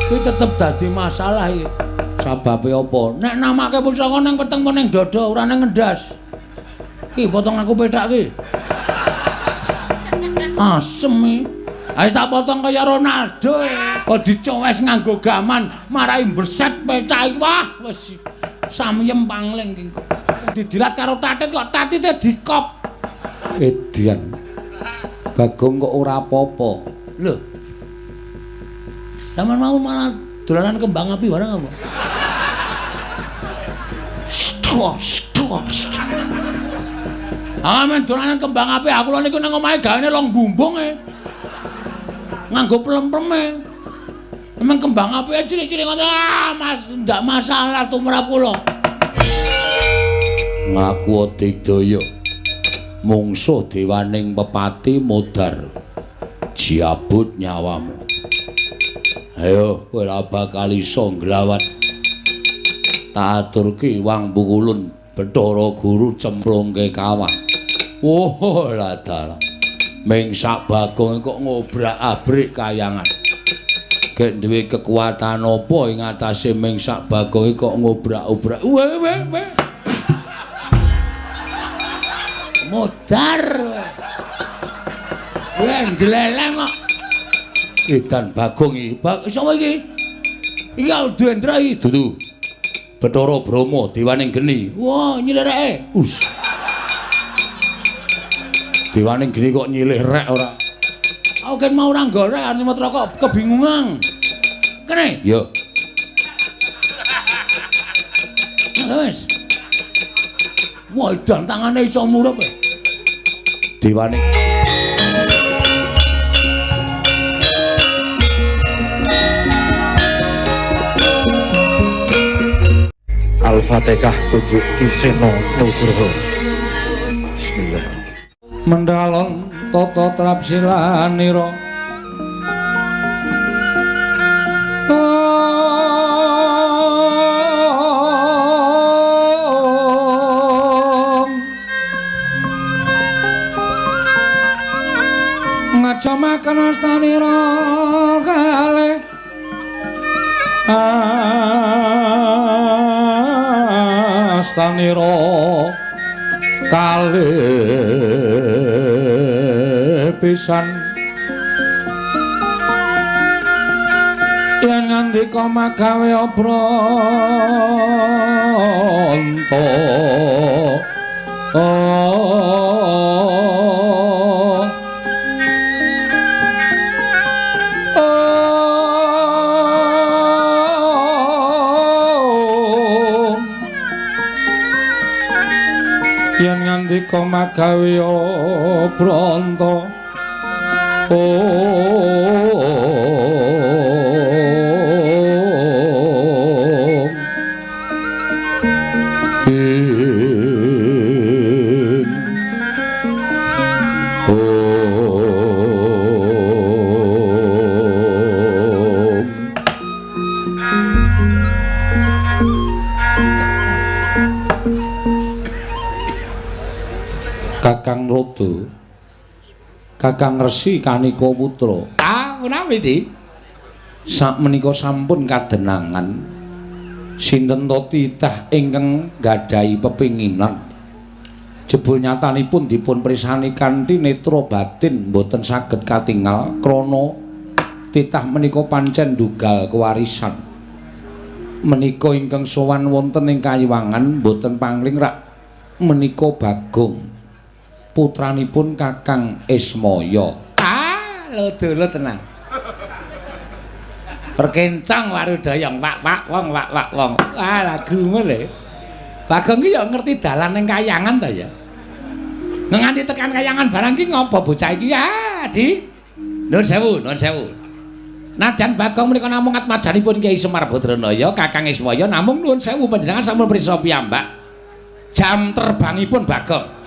Kuwi tetep dadi masalah iki. Sababe apa? Nek namake pusaka nang weteng apa ning dada ora nang ngendas. Ki potong aku pethak ki. Asem iki. Ayo tak potong kaya Ronaldo. Kok dicowes nganggo gaman marai mbreset pethak iki. Wah, wis samyem pangling iki. Didilat karo tatit kok tatite dikop. Edian. Bagong kok ora apa-apa. Lho. Zaman mau malah dolanan kembang api barang apa? Stor, stor, stor. Ah, men dolanan kembang api aku lho niku nang omahe gaene long bumbung e. Nganggo plem-pleme. Emang kembang api cilik-cilik ngono. Ah, Mas, ndak masalah tumrap kula. Ngaku digdaya. Mungsuh dewaning pepati modar. Jiabut nyawamu. Ayo, kowe ora bakal iso nglawat. Tak aturke wang pukulun Bathara Guru cemplungke kawah. Oh, lah dalah. Ming sak Bagong kok ngobrak-abrik kayangan. Gek duwe kekuatan apa ing atase ming sak Bagong kok ngobrak-obrak. We we we. Modar. We gleleng kok. Edan Bagong iki. Sapa iki? Iki Dendra iki dudu. Bathara Brahma dewaning geni. Wah, nyilih reke. Us. Dewaning geni kok nyilih rek ora. Aku kan mau ora golek arep matra kok kebingungan. Kene? Yo. Nah, wis. Wah, edan tangane iso murup. Dewaning Al-Fatihah Ujuk Kiseno Nugroho. Bismillah. Mendalon tata trapsilanira. Ngajamaken astanira kalih astanira kalih pisan yen ngandika magawe obranta yen ngandika magawe obranta Kakang Rodo, Kakang Resi Kanika Putra. Ah, menawi Dik. Sakmenika sampun kadenangan sinten to titah ingkang nggadahi pepinginan. Jebul nyatanipun dipun pirsani kanthi netra batin mboten saged katingal krana titah menika pancen ndugal kewarisan. Menika ingkang sowan wonten ing kayiwangan mboten pangling rak menika Bagong, putranipun Kakang Ismaya. Ah, lho dolo tenang. Perkencang warudayang wak-wak wong wak-wak wong. Ah, lagumu lho. Bagong ki ya ngerti dalan ning kayangan ta ya. Nganti tekan kayangan barang ki ngopo bocah iki? Ah, Di. Nuwun sewu, nuwun sewu. Nadyan Bagong menika namung atmajanipun Kyai Semar Badranaya, Kakang Ismaya, namung nuwun sewu panjenengan sampun prisa piyambak. Jam terbangipun Bagong.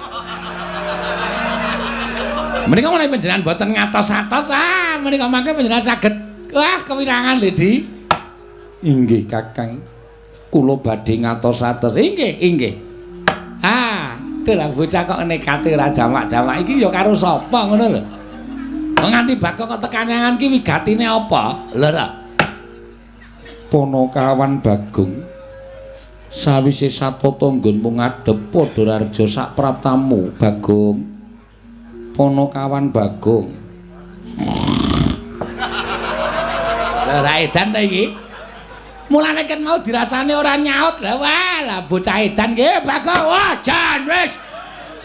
Menika menawi panjenengan boten ngatos-atos, ah menika mangke panjenengan saged wah kewirangan lho, Di. Inggih, Kakang. Kula badhe ngatos-atos. Inggih, inggih. Ah, dalah bocah kok nekate ora jamak-jamak iki ya karo sapa ngono lho. Nganti Bagong kok tekan kayangan ki wigatine apa? Lho ta. Ponokawan Bagong sawise satata nggonmu ngadhep padha raharja sak praptamu Bagong. Ponokawan Bagong. Lah ra edan ta iki? Mulane ket mau dirasane ora nyaut. Lah wah, lah bocah edan ki Bagong. Wah, jan wis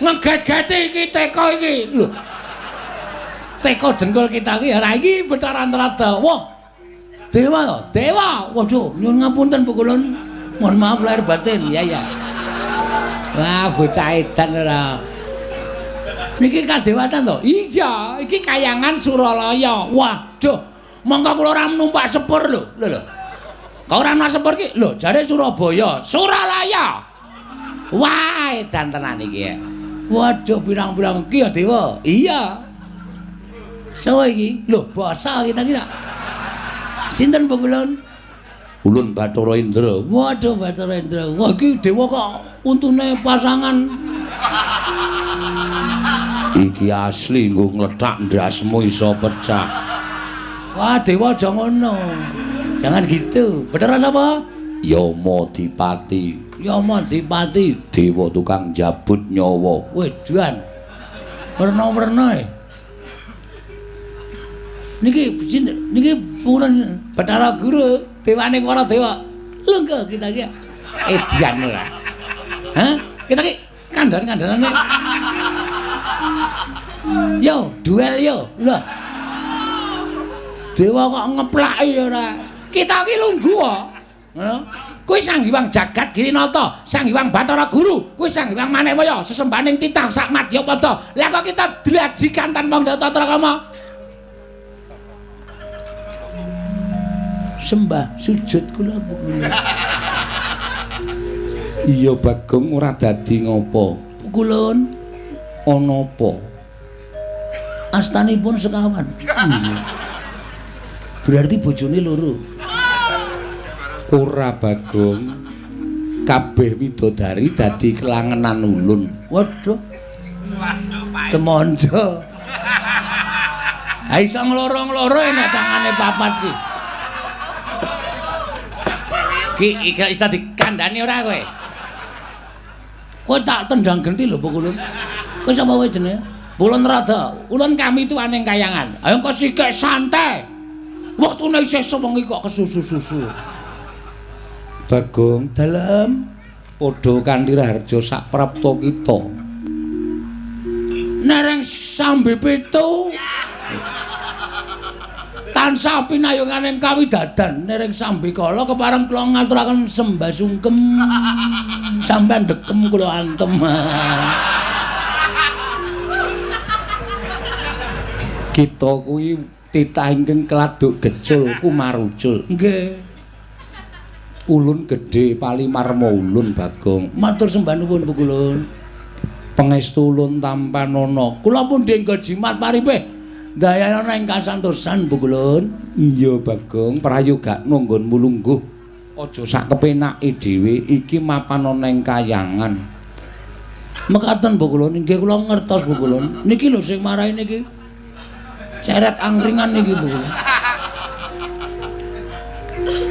ngeget-geti iki teko iki. Lho. Teko dengkul kita iki ora iki Bathara Antarada. Wah. Dewa to? Dewa. Waduh, nyuwun ngapunten Pukulun. Mohon maaf lahir batin. Ya ya. Wah, bocah edan ora. Niki kadewatan to? Iya, iki kayangan Suralaya. Waduh, mongko kula ora numpak sepur lho. Lho lho. Kok ora numpak sepur iki? Lho, jare Surabaya, Suralaya. Wah, edan tenan iki. Waduh, pirang-pirang iki ya dewa. Iya. Sawa iki? Lho, basa kita iki ta. Sinten Pukulun? Ulun Bathara Indra. Waduh, Bathara Indra. Wah, iki dewa kok untune pasangan. Iki asli nggo nglethak ndasmu iso pecah. Wah, dewa aja ngono. Jangan gitu. Bathara sapa? Yama Dipati. Yama Dipati, dewa tukang jabut nyawa. Wedan. Werna-werna e. Niki niki purun Bathara Guru, dewane para dewa. Lho kita iki edian ora. Hah? Kita iki kandhan-kandhanane. Yo, duel yo. Lho. Dewa kok ngeplaki ora. Kita iki lungguh kok. Ngono. Kuwi Sang Hyang Jagat Girinata, Sang Hyang Bathara Guru, kuwi Sang Hyang Manewaya, sesembahaning titah sak madyapada. Lah kok kita dlajikan tanpa tata krama? Sembah sujud kula Pukulun. Iya Bagong ora dadi ngopo. Pukulun ana apa? Astanipun sekawan. Iya. Berarti bojone loro. Ora Bagong. Kabeh widodari dadi kelangenan ulun. Waduh. Temonjo. Ha iso ngloro-ngloro enek tangane papat ki. Ki iki iso dikandhani ora kowe? Kowe tak tendang genti lho Pukulun. Kowe sapa kowe jenenge? Pulun Rada. Ulun kami tuaning kayangan. Ayo kok sikek santai. Wektune isih sewengi kok kesusu-susu. Bagong, dalem padha kanthi raharja sak prapta kita. Nereng sambe pitu. Tansah pinayunganing kawidadan nereng sambikala kepareng kula ngaturaken sembah sungkem sampean dekem kula antem. Kita kuwi titah ingkang keladuk gecul kumarucul. Nggih. Ulun gedhe palimarma ulun Bagong. Matur sembah nuwun Pukulun. Pangestu ulun tampanana. Kula pundi nggo jimat paripe. Dayana ing kasantosan Pukulun. Iya Bagong, prayogakno nggonmu lungguh. Aja sak kepenake dhewe, iki mapan ana ing kayangan. Mekaten Pukulun, inggih kula ngertos Pukulun. Niki lho sing marai niki. Ceret angkringan niki Pukulun.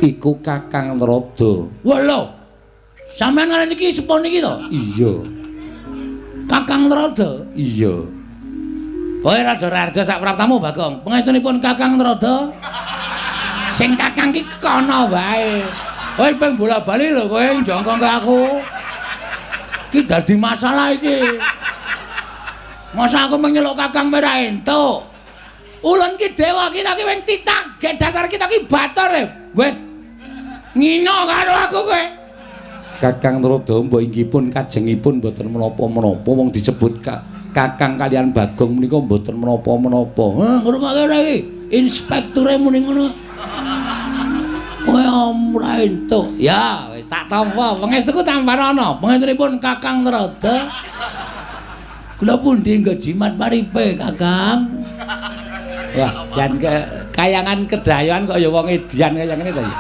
Iku Kakang Narada. Wah lho. Sampeyan ngene niki sepo niki to? Iya. Kakang Narada? Iya. Kowe rada raharja sak praptamu Bagong. Pangestunipun Kakang Narada. Sing kakang ki kono wae. Kowe ping bola-bali lho kowe njongkong ke aku. Ki dadi masalah iki. Masa aku menyeluk kakang ora entuk. Ulun ki dewa kita ki wing titah, gek dasar kita ki bator e. Weh. Ngino karo aku kowe. Kakang Narada mbok inggih pun kajengipun mboten menapa-menapa wong disebut Kakang kalian Bagong menika mboten menapa-menapa. Heh, ngrungokke ora iki? Inspekture muni ngono. Kowe ora entuk. Ya, wis tak tampa. Pangestuku tampanana. Pangestunipun Kakang Narada. Kula pundi nggo jimat paripe, Kakang? Wah, jan kayangan kedayoan kok ya wong edian kaya ngene to ya.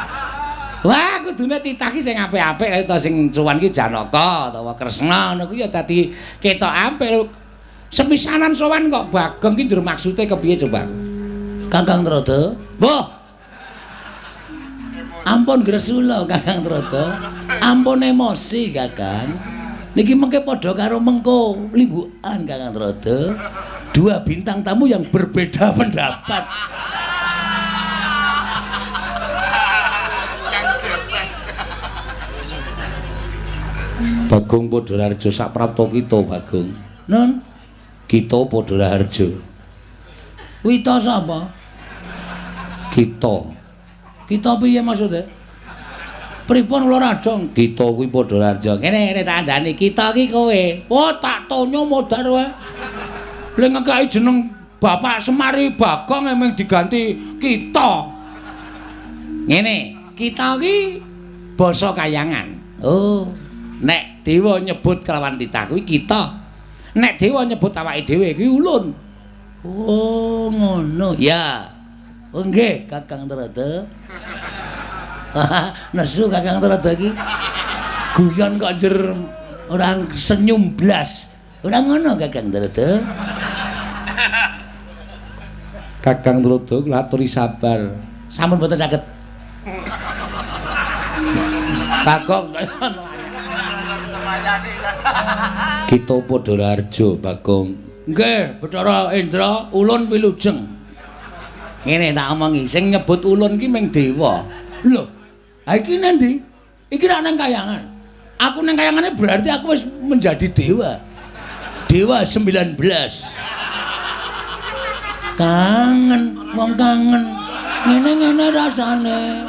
Wah, kudune titah ki sing apik-apik kaya ta sing cuwan ki Janaka utawa Kresna ngono kuwi ya dadi ketok apik. Sepisanan sowan kok Bagong ki njur maksude kepiye coba? Kakang Narada. Mbah. Ampun gresula Kakang Trada. Ampun emosi Kakang. Niki mengke padha karo mengko limbukan Kakang Trada. Dua bintang tamu yang berbeda pendapat. Bagong Padha Raharja saprapta kita Bagong. Nun, kita Padha Raharja. Wita sapa? Kita. Kita piye maksude? Pripun kula radong? Kita kuwi Padha Raharja. Kene kene tak kandhani, kita ki kowe. Oh, tak tonyo modar wae. Le ngekeki jeneng Bapak Semari Bagong emeng diganti kita. Ngene, kita ki basa kayangan. Oh, nek dewa nyebut kelawan titah kuwi kita. Nek dewa nyebut awake dhewe kuwi ulun. Oh, ngono. Ya. Oh nggih, Kakang Trada. Nesu Kakang Trada iki. Guyon kok njer ora senyum blas. Ora ngono Kakang Trada. Kakang Trada kula aturi sabar. Sampun boten saged. Bagong saya Kita Padha Raharja Bagong. Nggih, Bathara Indra, ulun wilujeng. Ngene tak omongi, sing nyebut ulun ki ming dewa. Lho, ha iki nang ndi? Iki rak nang kayangan. Aku nang kayangane berarti aku wis menjadi dewa. Dewa 19. Kangen, wong kangen. Ngene-ngene rasane.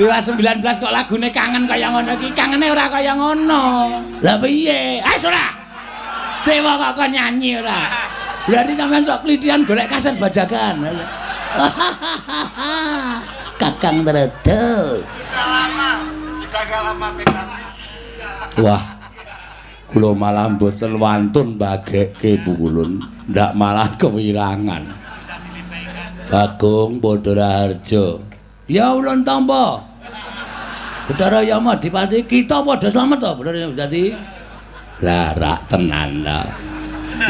Dewa 19 kok lagune kangen kaya ngono iki, kangene ora kaya ngono. Lah piye? Ah ora. Dewa kok kon nyanyi ora. Berarti sampean sok klithian golek kaset bajakan. Kakang Trada. Wah. Kula malah mboten wantun bagekke Pukulun, ndak malah kewirangan. Bagong Padha Raharja. Ya ulun tampa. Bathara Yama Dipati kita padha slamet to Bathara Yama dadi. Lah rak tenan ta.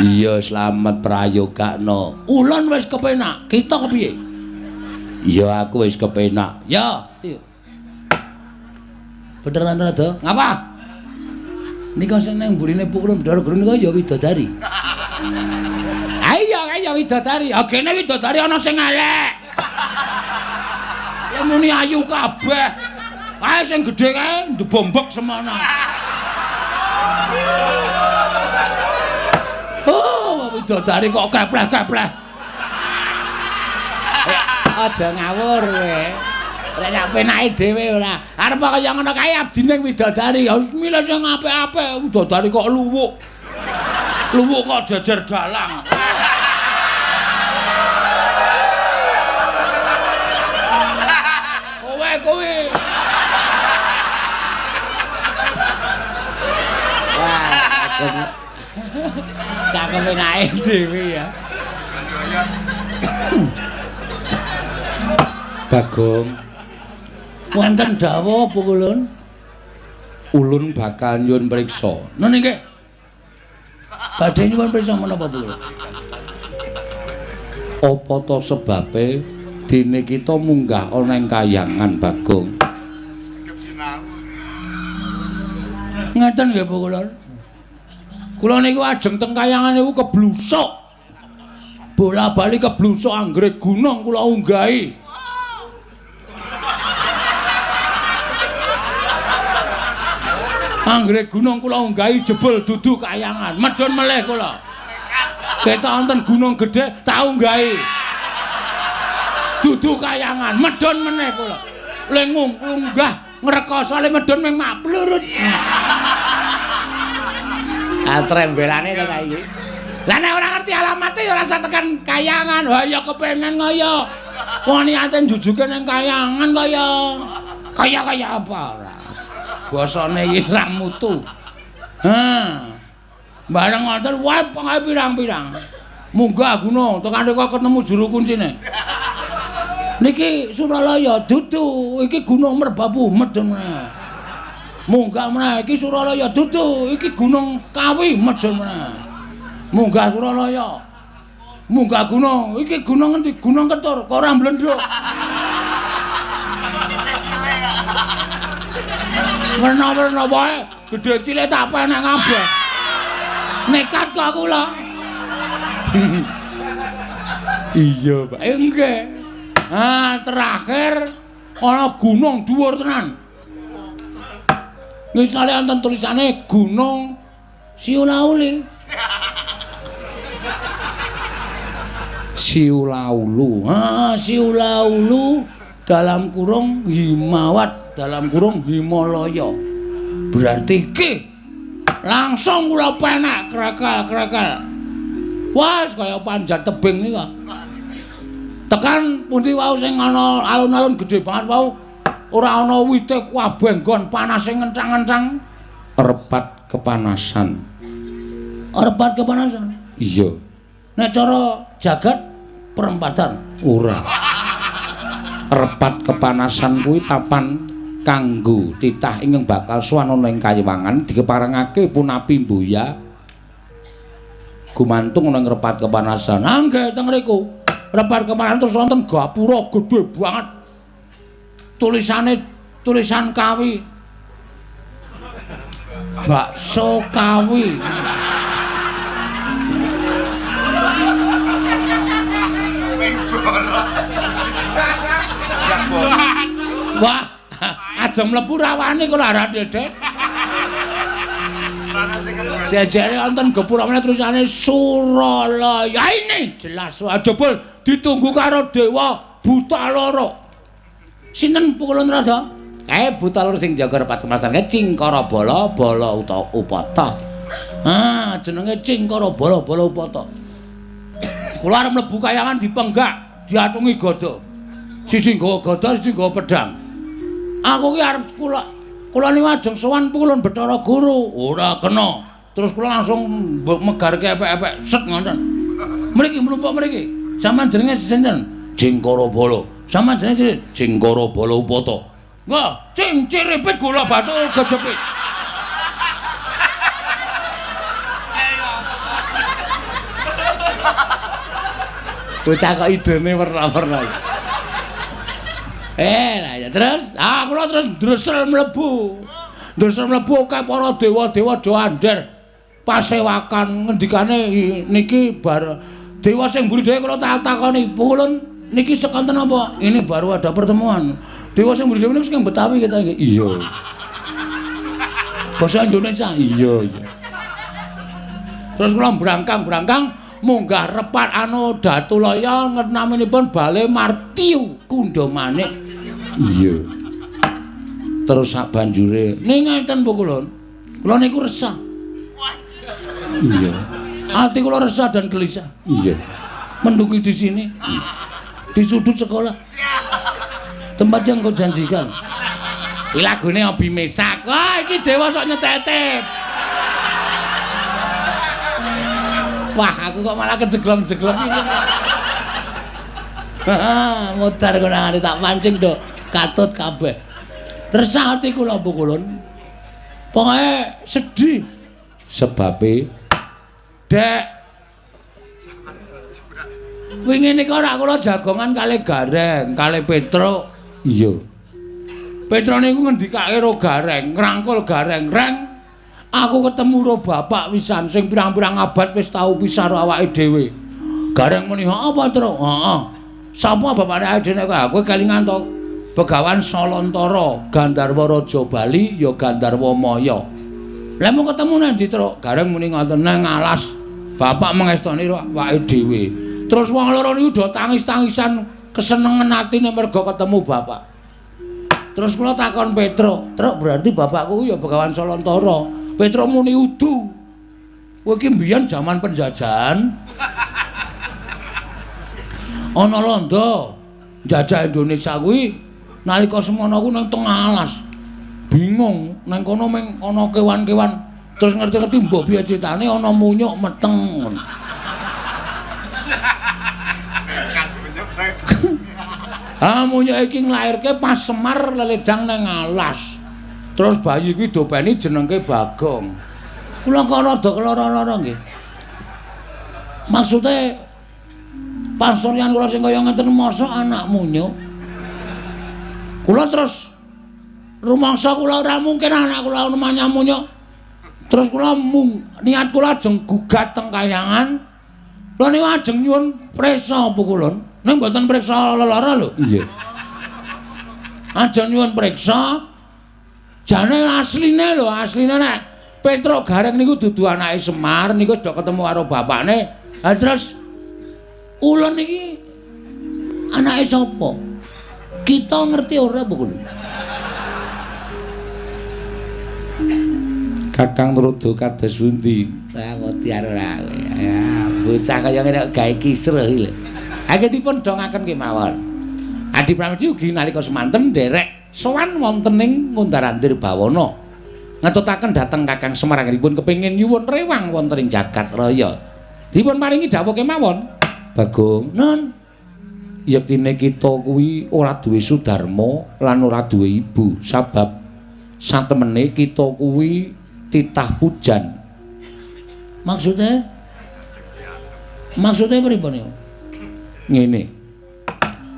Iya slamet prayogakno. Ulun wis kepenak, kita kepiye? Ya aku wis kepenak. Ya. Bathara Trada, ngapa? Nika sing nang mburine Pukulun Bathara Guru nika ya widodari. Ayo ayo widodari. Ha kene widodari ana sing elek. Ya muni ayu kabeh. Kae sing gedhe kae ndebombok semono. Oh, widodari kok kepleh-kepleh. Aja ngawur kowe. Ora sak penake dhewe ora. Arep kaya ngono kae abdine widodari. Ya wis milih sing apik-apik. Widodari kok luwuk. Luwuk kok jejer dalang. Kowe kowe. Wah, sak penake dhewe ya. Bagong, wonten dawuh Pukulun? Ulun bakal nyuwun priksa. Nun nggih. Badhe nyuwun priksa menapa Pukulun? Apa ta sebabe dene kita munggah ana ing kayangan Bagong? Ngeten nggih Pukulun. Kula niku ajeng teng kayangan niku keblusuk. Bola-bali keblusuk anggere gunung kula unggahi. Anggere gunung kula unggahi jebul dudu kayangan. Medhun melih kula. Ketok wonten gunung gedhe tak unggahi. Dudu kayangan, medhun meneh kula. Le ngunggah ngrekoso le medhun ming maplurut. Ah trembelane to ta iki. Lah nek ora ngerti alamate ya ora usah tekan kayangan. Wah ya kepengen kaya. Wong niate njujuke ning kayangan kaya. Kaya-kaya apa ora. Basane iki ra mutu. Ha. Bareng ngoten wae pengae pirang-pirang. Munggah gunung tekan rika ketemu juru kuncine. Niki Suralaya dudu, iki Gunung Merbabu medhun meneh. Munggah meneh iki Suralaya dudu, iki Gunung Kawi medhun meneh. Munggah Suralaya. Munggah gunung, iki gunung ngendi? Gunung Ketur, kok ora mblendhuk. Werna-werna wae, gedhe cilik tak penek kabeh. Nekat kok aku lho. Iya, Pak. Nggih. Ah, terakhir ana gunung dhuwur tenan. Ngisale wonten tulisane Gunung Siulauli. Siulaulu. Ah, Siulaulu dalam kurung Himawat, dalam kurung Himalaya. Berarti iki langsung kula penek krekel-krekel. Wah, kaya panjat tebing iki kok. Tekan pundi wau sing ana alun-alun gedhe banget wau, ora ana wite kabeh nggon panase ngenthang-ngenthang. Repat kepanasan. Repat kepanasan? Iya. Nek cara jagat perempatan? Ora. Repat kepanasan kuwi papan kanggo titah ingkang bakal sowan ana ing kayiwangan dikeparengake punapi mbuya gumantung ana ing repat kepanasan. Ah nggih teng mriku. Repat kepanasan terus wonten gapura gedhe banget. Tulisane tulisan Kawi. Bakso Kawi. Wah, aja mlebu rawane kok ora dedek. Jejere wonten gapura meneh tulisane Suralaya. Ini jelas jebul ditunggu karo dewa buta loro. Sinten pukulun rada? Kae buta loro sing jaga repat kepanasan Cingkara Bala Bala utawa Upata. Ah, jenenge Cingkara Bala Bala Upata. Kula arep mlebu kayangan dipenggak, diatungi gada. Siji nggawa gada, siji nggawa pedhang. Aku ki arep kula niku ajeng sowan pukulun Bathara Guru. Ora kena. Terus kula langsung megarke epek-epek set ngoten. Mriki mlumpuk mriki. Sampeyan jenenge sinten? Cingkara Bala. Sampeyan jenenge Cingkara Bala Upata. Wah, cing ciripit gula batu gejepit. Bocah kok idene werna-werna. Lah ya terus, ah kula terus ndresel mlebu. Ndresel mlebu akeh para dewa-dewa do andher. Pasewakan ngendikane niki bar dewa sing mburi dhewe kula tak takoni, "Pukulun niki sekonten apa?" Ini baru ada pertemuan. Dewa sing mburi dhewe niku sing Betawi kita nggih. Iya. Basa Indonesia. Iya, iya. Terus kula brangkang-brangkang munggah repat anu Datulaya naminipun Bale Martiu Kundha Manik. Iya. Terus sak banjure ning ngeten pukulun. Kula niku resah. Iya. Ati kula resah dan gelisah. Iya. Menduki di sini. Di sudut sekolah. Tempat yang kau janjikan. Iki lagune Obi Mesak. Wah, iki dewa sok nyetetep. Wah, aku kok malah kejeglong-jeglong iki. Mutar konangane tak pancing do katut kabeh. Resah ati kula pukulun. Pokoke sedih. Sebabe Dek wingi nika ora kula jagongan kalih Gareng, kalih Petruk. Iya. Petruk niku ngendikake ro Gareng, ngrangkul Gareng, "Reng, aku ketemu ro bapak wisan sing pirang-pirang abad wis tau pisah ro awake dhewe." Gareng muni, "Apa, Truk?" "Heeh." "Sapa bapake awake dhewe nek kowe kelingan to? Begawan Salantara, Gandharwa Raja Bali ya Gandharwa Maya." "Lah mau ketemu nang ndi, Truk?" Gareng muni ngoten, "Nang alas. Bapak mengestoni ro awake dhewe." Terus wong loro niku do tangis-tangisan kesenengan atine mergo ketemu bapak. Terus kula takon Petruk, "Truk, berarti bapakku ya Begawan Salantara." Petruk muni, "Udu. Kowe iki mbiyen jaman penjajahan. Ana londo njajah Indonesia kuwi nalika semono ku nang tengah alas. Bingung nang kono mung ana kewan-kewan. Terus ngerti-ngerti mbok piye critane ana munyuk meteng." Ah, munyuk iki nglairke pas Semar leledang nang alas. Terus bayi kuwi dopeni jenengke Bagong. Kula kok rada keloro-loro nggih. Maksude Pasuryan kula sing kaya ngeten mosok anakmu nyuk. Kula terus rumangsa kula ora mungkin anak kula manyamu nyuk. Terus kula mung niat kula ajeng gugat teng kayangan. Kula niku ajeng nyuwun priksa pukulun. Ning mboten priksa lelara lho. Iya. Ajeng nyuwun priksa. Jane asline lho, asline nek Petruk Gareng niku dudu anake Semar, niku wis do ketemu karo bapakne. Ha terus ulun iki anake sapa? Kita ngerti ora pukulun? Kakang Truda kados pundi? Ah wedi ora. Ya, bocah kaya ngene kok gawe kisruh iki lho. Ha dipun dongaken kemawon. Adi Pramesti ugi nalika semanten nderek sowan wonten ing Ngundar-andir Bawana. Ngetutaken dhateng Kakang Semar anggenipun kepengin nyuwun rewang wonten ing jagat raya. Dipun paringi dawuh kemawon. Bagong, nun yektine kita kuwi ora duwe sudarma lan ora duwe ibu sabab satemene kita kuwi titah pujan. Maksudnya? Maksudnya pripun niku? Ngene.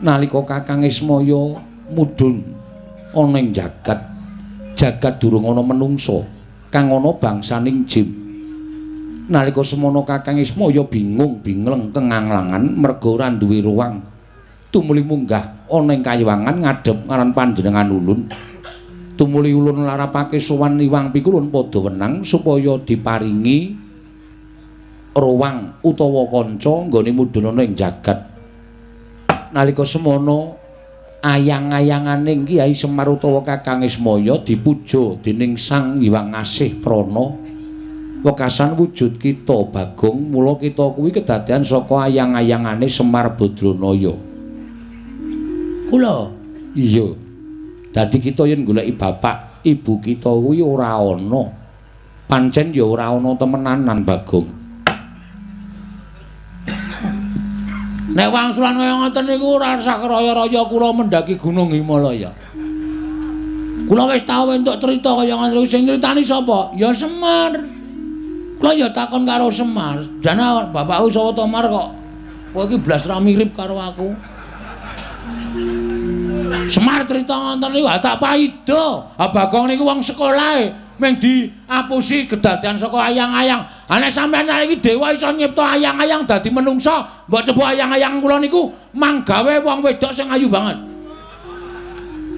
Nalika Kakang Ismaya mudhun ana ing jagat, jagat durung ana menungsa, kang ana bangsaning jim. Nalika semono Kakang Ismaya bingung bingleng kenganglangan merga ora duwe ruang. Tumuli munggah ana ing kayiwangan ngadhep ngaran panjenengan ulun. Tumuli ulun larapake sowan Iwang Pikulun padha wenang supaya diparingi ruang utawa kanca nggone mudhun ana ing jagat. Nalika semono ayang-ayanganing Kyai Semar utawa Kakang Ismaya dipuja dening Sang Hyang Asih Prana. Wekasan wujud kita Bagong, mula kita kuwi kedadean saka ayang-ayangane Semar Badranaya. Kula? Iya. Dadi kita yen goleki bapak, ibu kita kuwi ora ana. Pancen ya ora ana temenanan Bagong. Nek wangsulan kaya ngoten niku ora usah raya-raya kula mendaki Gunung Himalaya. Kula wis tau entuk crita kaya ngoten niku, sing nyritani sapa? Ya Semar. Kula ya takon karo Semar, "Jane bapakku sapa to Mar kok kowe iki blas ra mirip karo aku?" Semar crita ngoten niku tak paida. Ha Bagong niku wong sekolahe mung diapusi kedadean saka ayang-ayang. Ha nek sampeyan iki dewa iso nyipta ayang-ayang dadi menungsa, mbok coba ayang-ayang kula niku manggawe wong wedok sing ayu banget.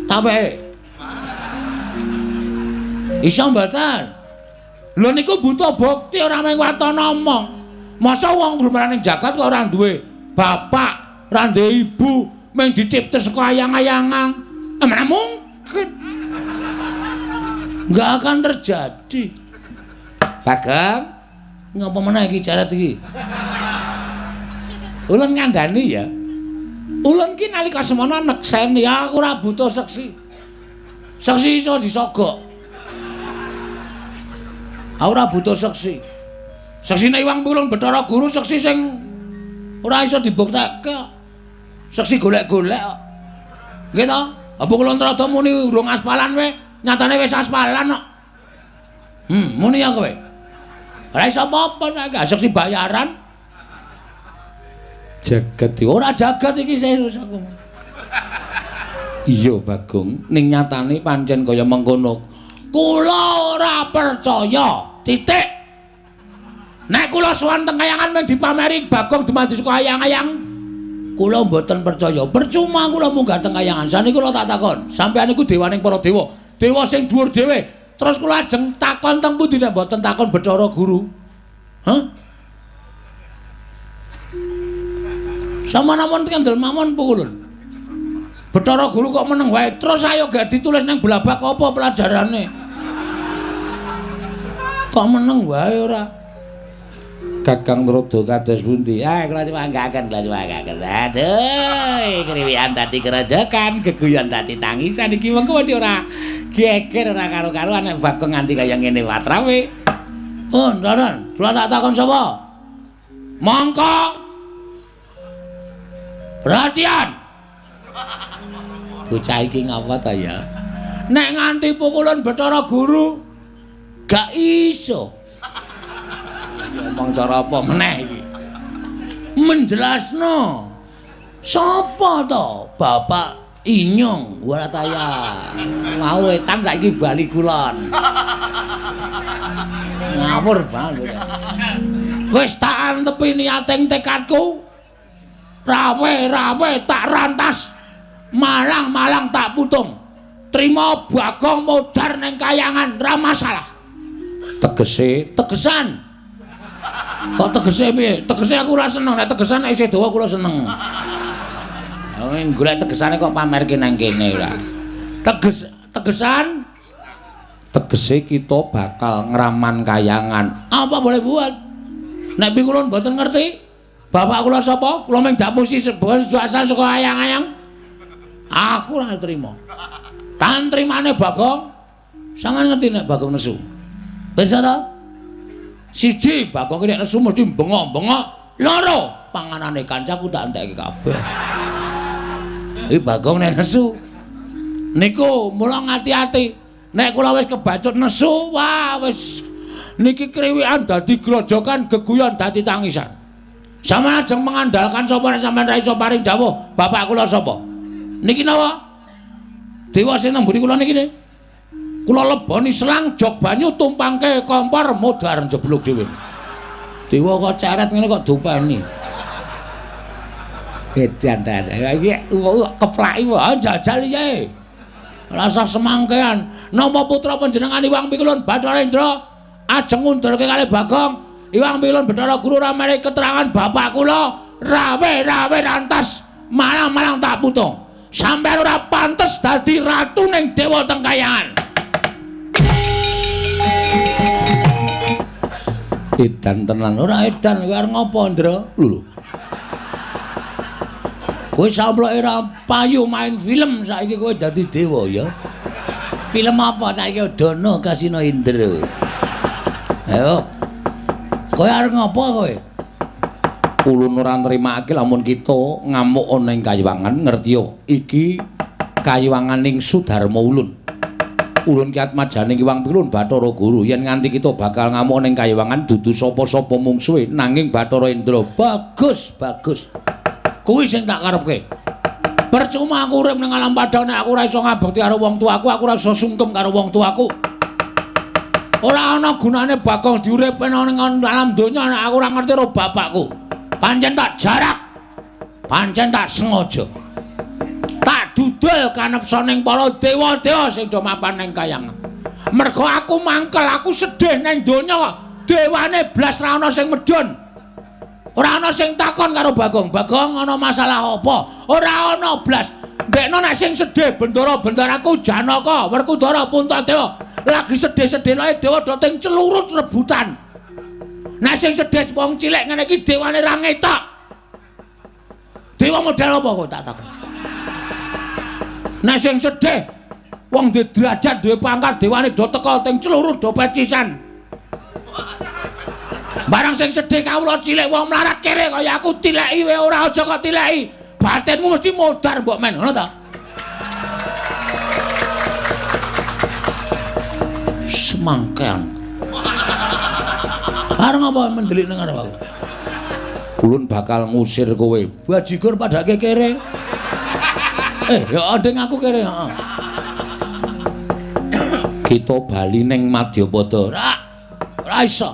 Tawehe. Iso mboten? Lho niku buta bukti ora mung watana omong. Masa wong glumaran ing jagat kok ora duwe bapak, ora duwe ibu, mung dicipta saka ayang-ayangan. Mana mungkin. Enggak akan terjadi. Bagong, ngapa meneh iki jarat iki? Ulun ngandani ya. Ulun ki nalika semono nekseni aku ora butuh seksi. Seksi iso disogok. Aku ora butuh seksi. Seksine Iwang Pulung Bathara Guru seksi sing ora iso dibuktekke. Seksi golek-golek kok. Nggih to? Apa kula rada muni urung aspalan we, nyatane wis aspalan kok. Muni ya kowe. Ora iso apa-apa nek gak seksi bayaran. Jagat ora jagat iki serius aku. Iya Bagong, ning nyatane pancen kaya mengkono. Kula ora percaya. Titik. Nek kula sowan teng kayangan men dipameri Bagong dumadi saka ayang-ayang, kula mboten percaya. Percuma kula munggah teng kayangan. Saniki kula tak takon, sampeyan niku dewaning para dewa, dewa sing dhuwur dhewe. Terus kula ajeng takon teng pundi nek mboten takon Bathara Guru? Hah? Sama namon kendel mawon pukulun. Bathara Guru kok meneng wae. Terus ayo gak ditulis nang blabak apa pelajarane? Kok meneng wae ora? Kakang Truda kados pundi? Ah, kula nyuwanggaken, kula nyuwanggaken. Aduh, kriwikan dadi kerojokan, geguyon dadi tangisan iki mengko wedi ora geger ora karo-karuan nek Bagong nganti kaya ngene watrawe. Oh, Ndaran, kula tak takon sapa? Mongko. Perhatian. Bocah iki ngapa ta ya? Nek nganti pukulan Bathara Guru gak iso. Omong cara apa meneh iki? Menjelasno Sapa to? Bapak Inyong Warataya. Mau wetan saiki bali kulon. Ngawur banget. Wis tak antepi niating tekadku. Rawe-rawe tak rantas. Malang-malang tak putung. Trima Bagong modar ning kayangan ra masalah. Tegese, tegesan. Kok tegese piye? Tegese aku ora seneng, nek tegesan nek isih dawa kula seneng. Wong golek tegesane kok pamerke nang kene ora. Tegesan tegese kita bakal ngraman kayangan. Apa boleh buat? Nek kula mboten ngerti, bapak kula sapa? Kula mung dapusi sebuah asal saka ayang-ayang. Aku ora trima. Tan trimane Bagong. Sampeyan ngerti nek Bagong nesu. Pirsa ta? Siji, Bagong ki nek nesu mesti bengok-bengok. Loro, panganane kancaku tak entekke kabeh. Iki Bagong nek nesu. Niku mula ngati-ati. Nek kula wis kebacut nesu, wah wis niki kriwikan dadi grojokan, geguyon dadi tangisan. Sampeyan ajeng mengandalkan sapa nek sampeyan ra iso paring dawuh, bapak kula sapa? Niki napa? Dewa sing nang mburi kula niki ne. Kula leboni selang jog banyu tumpangke kompor modar jeblok dhewe. Dewa kok ceret ngene kok dopeni. Edan ta. Iki keplaki wae jajal iki. Rasa semangkean. Napa putra panjenengan Iwang Pikulun Bathara Indra ajeng ngundurke kalih Bagong? Iwang Pikulun Bathara Guru ora menehi keterangan bapak kula rawe-rawe rantas malang-malang tak putung. Sampeyan ora pantes dadi ratu ning dewa teng kayangan. Edan tenan. Ora edan kowe arep ngopo, Ndra? Lho. Kowe samploke ora payu main film saiki kowe dadi dewa ya. Film apa saiki Dono Kasino Indra. Ayo. Kowe arep ngopo kowe? Ulun ora nrimake lamun kita ngamuk ana ing kayiwangan, ngerti yo. Iki kayiwanganing Sudarma ulun. Ulun ki atmajaning Iwang Pilun Bathara Guru yen nganti kita bakal ngamuk ning kayiwangan dudu sapa-sapa mungsuhe nanging Bathara Indra. Bagus, bagus. Kuwi sing tak karepke. Percuma aku urip ning alam padang nek aku ora iso ngabekti karo wong tuaku, aku ora iso sungkem karo wong tuaku. Ora ana gunane Bagong diuripne ning alam donya nek aku ora ngerti karo bapakku. Pancen tak jarak. Pancen tak sengaja. Tak dudul kanepsa ning para dewa-dewa sing do mapan ning kayangan. Mergo aku mangkel, aku sedih ning donya. Dewane blas ra ana sing medhun. Ora ana sing takon karo Bagong. Bagong ana masalah apa? Ora ana blas. Ndekno nek sing sedih bendara-bendaraku Janaka, Werkudara, Puntadewa. Lagi sedih-sedih lae dewa do ting celurut rebutan. Nek sing sedih wong cilik ngene iki dewane ra ngetok. Dewa model apa kok tak takon? Nek sing sedih wong duwe derajat, duwe pangkat, dewane do teka ting celurut do pecisan. Barang sing sedih kawula cilik wong mlarat kere kaya aku tileki wae ora aja kok tileki. Batinmu mesti modar mbok men, ngono ta? Semangkean. Arep ngapa mendelik nang arep aku? Ulun bakal ngusir kowe. Bajigur padake kere. Ya nding aku kere, heeh. Kita bali ning Madyapada. Ora iso.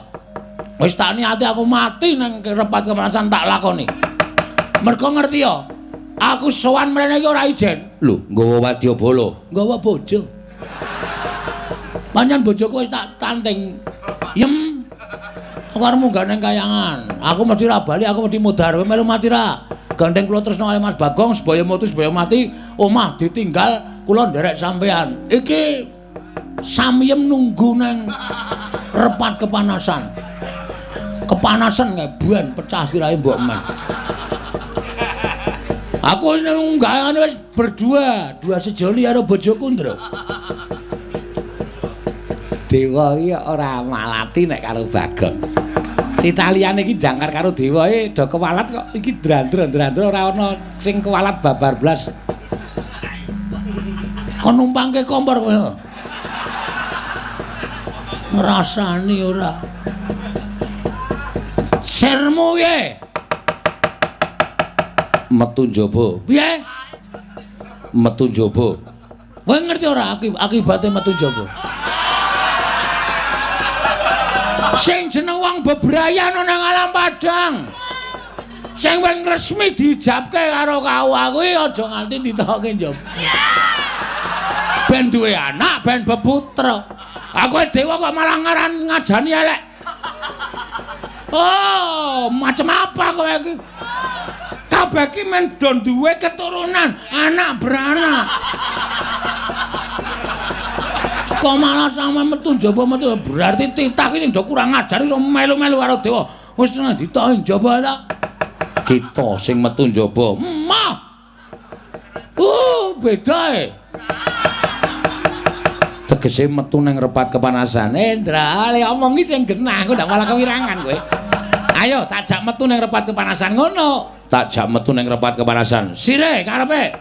Wis tak niati aku mati nang repat kemerasan tak lakoni. Mergo ngerti ya, aku sowan mrene iki ora ijen. Lho, nggawa wadyabala, nggawa bojo. Pancen bojoku wis tak tanting. Yem. Aku arep munggah nang kayangan. Aku mesti ra bali, aku mesti modar. Kowe melu mati ra? Gandeng kula tresna kali Mas Bagong, sebaya mutu sebaya mati, omah ditinggal kula nderek sampean. Iki samyem nunggu nang repat kepanasan. Kepanasan kae buan pecah sirahe mbok men. Aku nunggahane wis berdua, dua sejoli karo bojoku, Ndra. Dewa iki ora malati nek karo Bagong. Italiyane iki jangkar karo dewa e do kewalat kok iki drandra-drandra ora ana sing kewalat babar blas. Kon numpangke kompor kowe. Ngrasani ora. Sirmu piye? Metu njaba. Piye? Metu njaba. Kowe ngerti ora akibate metu njaba? Sing jeneng wong bebrayan ana nang alam padang. Sing wis resmi diijabke karo KUA kuwi aja nganti ditokke njaba. Ben duwe anak, ben beputra. Aku dewa kok malah ngaran ngajani elek. Oh, macam apa kowe iki? Kabeh iki men do duwe keturunan, anak beranak. Kok malah sampe metu njaba metu berarti titah iki sing do kurang ajar iso melu-melu karo dewa. Wis ditoki njaba ta. Kita sing metu njaba. Mah. Beda e. Tegese metu nang repat kepanasan. Endra, le omongi sing genah, aku ndak malah kewirangan kowe. Ayo tak jak metu nang repat kepanasan ngono. Tak jak metu nang repat kepanasan. Sire karepe.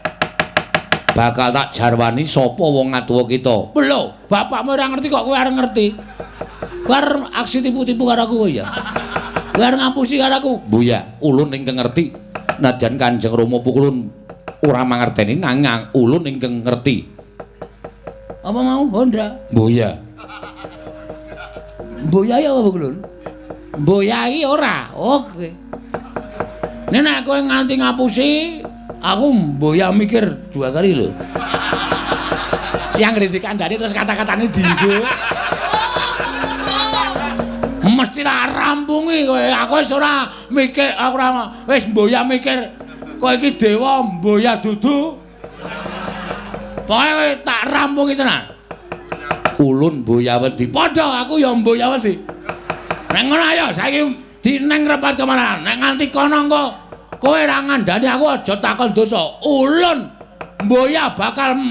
Bakal tak jarwani sapa wong ngatuwa kita. Lho, bapakmu ora ngerti kok kowe arep ngerti. Kowe arep aksi tipu-tipu karo aku ya. Kowe arep ngapusi karo aku. Mbuya, ulun ingkang ngerti. Najan Kanjeng Rama Pukulun ora mangerteni nanging ulun ingkang ngerti. Apa mau Honda? Mbuya. Mbuya ya apa Kulun? Mbuya iki ora. Oke. Nek nek kowe nganti ngapusi, aku mbuya mikir dua kali lho. Yang dikandani terus kata-katane dienggo. Mesti tak rampungi kowe. Aku wis ora mikir, aku ora wis mbuya mikir kowe iki dewa mbuya dudu. Pokoke tak rampungi tenan. Ulun mbuya wedi. Padha aku ya mbuya wedi. Nek ngono ayo saiki dineng repat kemana. Nek nganti kono engko kowe ora ngandani aku aja takon dosa. Ulun mbuya bakal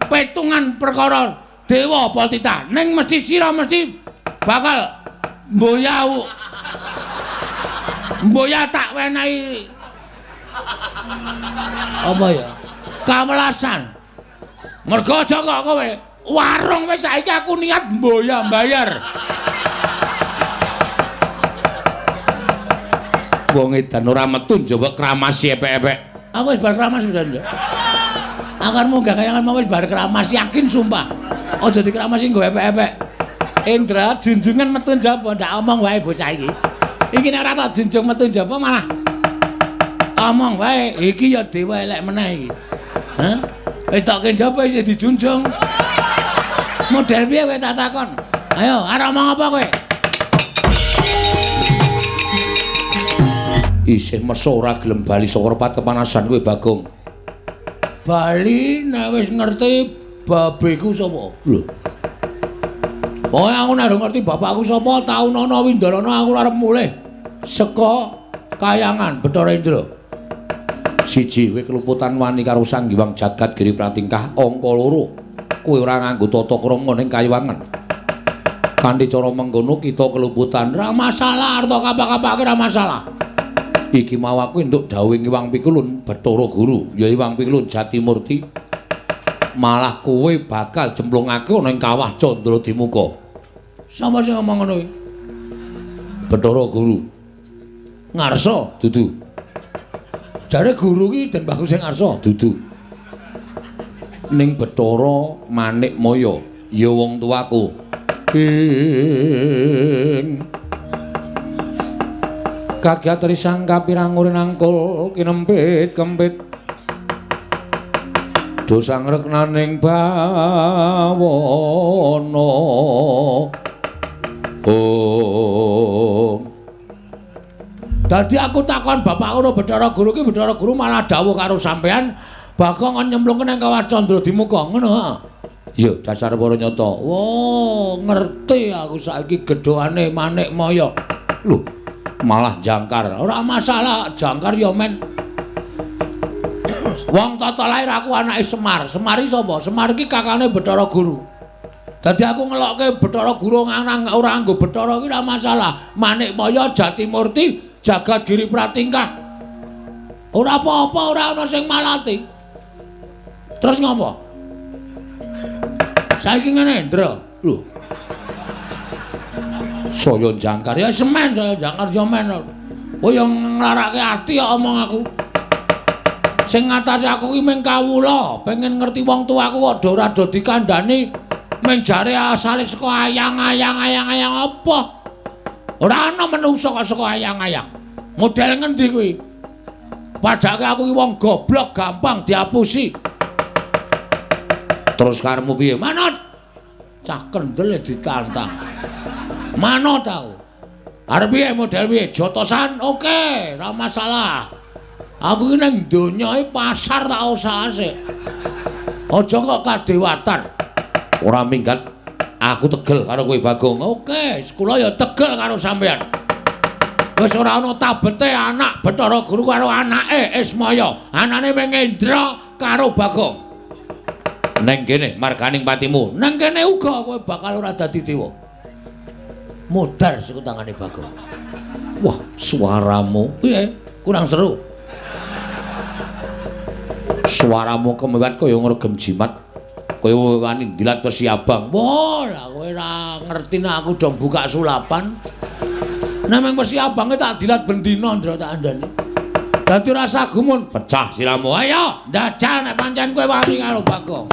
petungan perkara dewa apa titah. Ning mesti sira mesti bakal mbuya mbuya tak wenehi apa ya? Kawelasan. Mergo aja kok kowe warung wis saiki aku niat mboya mbayar. Wong edan ora metu njaba kramasi epek-epek. Aku wis bar kramas pisan ya. Aku munggah kayangan mau wis bar kramas yakin sumpah. Aja dikramasi nggo epek-epek. Indra junjungan metu njaba ndak omong wae bocah iki. Iki nek ora tak junjung metu njaba malah omong wae. Iki ya dewa elek meneh iki. Hah? Wis tokke njaba isih dijunjung. Model piye kowe tak takon? Ayo, arep omong apa kowe? Isih meso ora gelem bali saka repat kepanasan kowe Bagong. Bali nek wis ngerti babeku sapa? Lho. Pokoke aku nek ngerti bapakku sapa, taunana windarana aku arep mulih saka kayangan Bathara Indra. Siji kowe keluputan wani karo Sang Hyang Jagat Giri Pratingkah, angka loro kowe ora nganggo tata krama ning kayuwangan. Kanthi cara mengkono kita keluputan ora masalah, arta kapak-kapake ora masalah. Iki mau aku entuk dawuhing Hyang Pikulun Bathara Guru, ya Hyang Pikulun Jatimurti. Malah kowe bakal jemplungake ana ing kawah Candra Dimuka. Sapa sing ngomong ngono kuwi? Bathara Guru. Ngarsa dudu. Jare guru ki Den Bagus sing ngarsa dudu. Ning Bathara Manik Maya ya wong tuaku. Ing kagiat risang kapirang urinangkul kinempit kempit dosang reknaning bawana. Oh. Dadi aku takon bapakku karo Bathara Guru ki Bathara Guru malah dawuh karo sampean Bagong kon nyemplungke nang kawah Candra Dimuka ngono ha. Ya dasar para nyata. Wah, ngerti aku saiki gedhokane Manik Maya. Lho, malah jangkar. Ora masalah, jangkar ya men. Wong tata lahir aku anake Semar. Semar iki sapa? Semar iki kakane Bathara Guru. Dadi aku ngelokke Bathara Guru nang ora nganggo Bathara iki ora masalah. Manik Maya Jatimurti Jagat Giri Pratingkah. Ora apa-apa, ora ana sing malati. Terus ngopo? Saiki ngene, Ndra. Lho. Saya jangkar ya semen, saya jangkar ya men. Kowe yo nglarake ati kok omong aku. Sing ngatasi aku ki mung kawula, pengen ngerti wong tuaku kok do ora do dikandhani mung jare asale saka ayang-ayang-ayang-ayang apa? Ora ana menungsa kok saka ayang-ayang. Model ngendi kuwi? Padake aku ki wong goblok gampang diapusi. Terus karepmu piye? Manut. Cah kendel ditantang. Manut aku. Arep piye model piye? Jotosan oke, ora masalah. Aku ki ning donya iki pasar tak usahase. Aja kok kadewatan. Ora minggat. Aku tegel karo kowe Bagong. Oke, kula ya tegel karo sampeyan. Wis ora ana tabete anak Bathara Guru karo anake Ismaya. Anane mung Indra karo Bagong. Neng kene marganing patimu. Neng kene uga kowe bakal ora dadi dewa. Modar saka tangane Bagong. Wah, suaramu piye? Kurang seru. Suaramu kemewat kaya ngregem jimat. Kaya wani ndilat wesi abang. Wah, lah kowe ora ngerti nek aku dong buka sulapan. Nek mung wesi abange tak dilat ben dina ndra tak andani. Dadi rasa gumun, pecah siramu. Ayo, ndajal nek pancen kowe wani karo Bagong.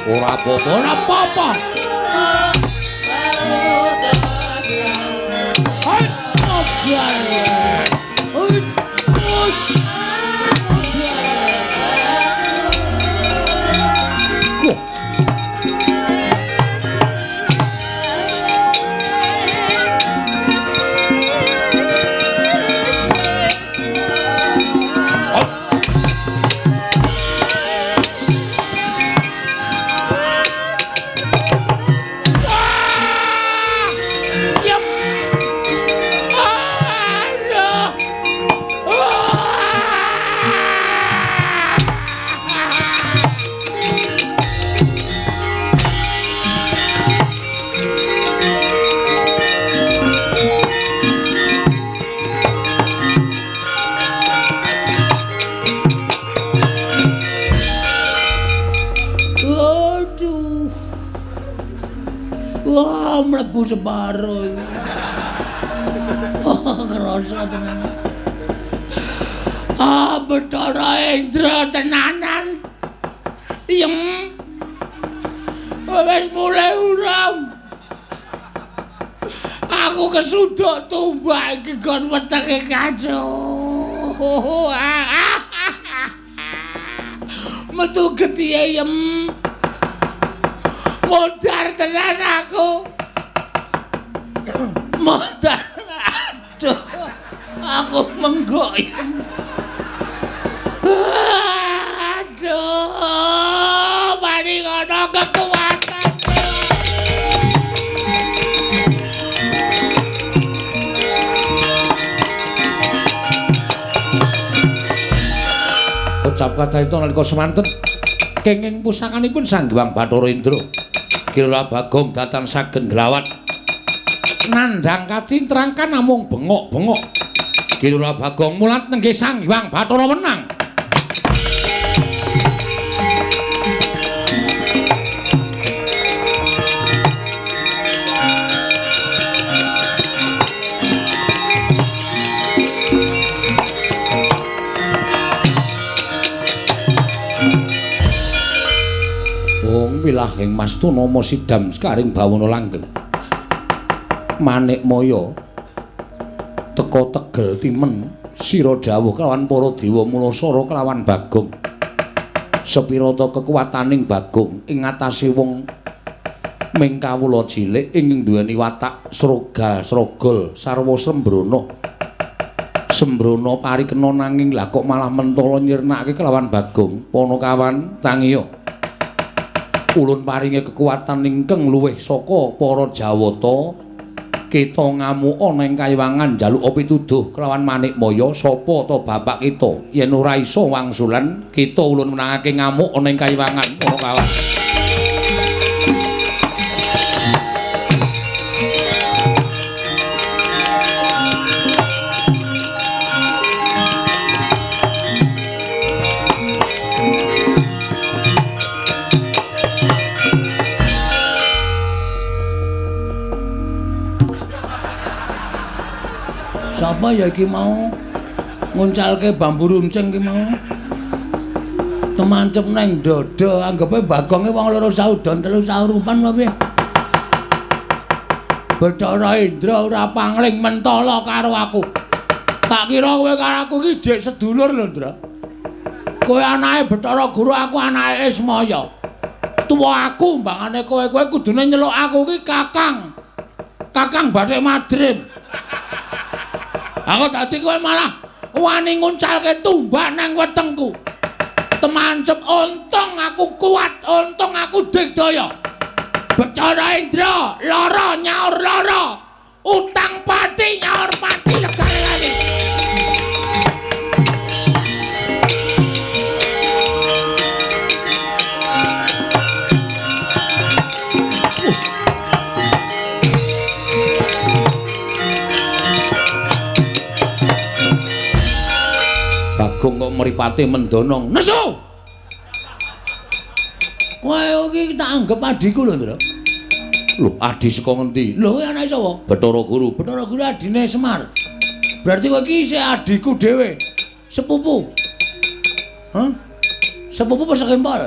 Ora apa-apa, ora apa-apa. Wah, mlebu separo iki. Oh, kerasa tenan. Ah, Bathara Indra tenanan. Yem. Wis mulai uram. Aku kesuduk tumbak iki gon wetenge kaco. Metu getihe yem. Modar tenan aku. Modar. Aduh. Aku menggok. Aduh. Mari ngono kekuatan. Ucap kacarita nalika semanten kenging pusakanipun Sang Hyang Bathara Indra. Kira Bagong datan sagen glawat nandhang kacintrang kan namung bengok-bengok. Kira Bagong mulat nenggih Sang Hyang Bathara wenang. Wilahing mastu nama sidam sekaring bawana langgeng. Manikmaya teka tegel timen sira dawuh kelawan para dewa mulasara kelawan Bagong. Sepirata kekuwataning Bagong ing ngatasé wong ming kawula cilik ing duweni watak srogal srogol sarwa sembrana. Sembrana parikena nanging lah kok malah mentala nyirnake kelawan Bagong. Panakawan tangiya. Ulun paringi kekuatan ingkang luwih saka para Jawata. Kita ngamuk ana ing kayiwangan njaluk pituduh kelawan Manikmaya sapa ta bapak kita yen ora iso wangsulan kita ulun menangake ngamuk ana ing kayiwangan. Panakawan. Sapa ya iki mau nguncalke bambu runcing iki mau? Temancep nang dada, anggepe Bagonge wong loro saudon telu saurupan apa piye? Bathara Indra ora pangling mentala karo aku. Tak kira kowe karo aku iki jek sedulur lho, Ndra. Kowe anake Bathara Guru, aku anake Ismaya. Tuwa aku mbangane kowe, kowe kudune nyeluk aku iki Kakang. Kakang Bathik Madrim. Aku dadi kowe malah wani nguncalke tumbak nang wetengku. Temancep untung aku kuat, untung aku digdaya. Bathara Indra lara nyaur lara, utang pati nyaur pati legane-legane. Bagong kok mripate mendonong. Nesu. Kowe iki tak anggep adhiku lho, Ndra. Lho, adhi saka ngendi? Lho, kowe anake sapa? Bathara Guru. Bathara Guru adine Semar. Berarti kowe iki isih adhiku dhewe. Sepupu. Hah? Sepupu apa sekempol?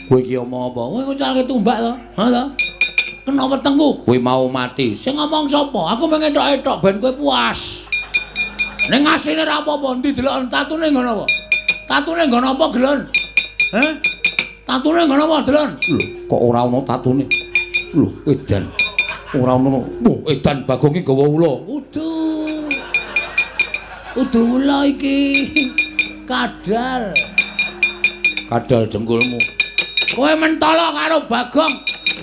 Kowe iki omong apa? Kowe nguncalke tumbak to? Ha to? Kena wetengku. Kowe mau mati. Sing ngomong sapa? Aku mung entok-entok ben kowe puas. Ning asline ora apa-apa, endi deloken tatune nggon apa? Tatune nggon apa, Gelon? Heh? Tatune nggon apa, Delon? Lho, kok ora ana tatune? Lho, edan. Ora ana. Wah, edan Bagong iki gawa ula. Udu. Udu ula iki. Kadal. Kadal jengkulmu. Kowe mentala karo Bagong.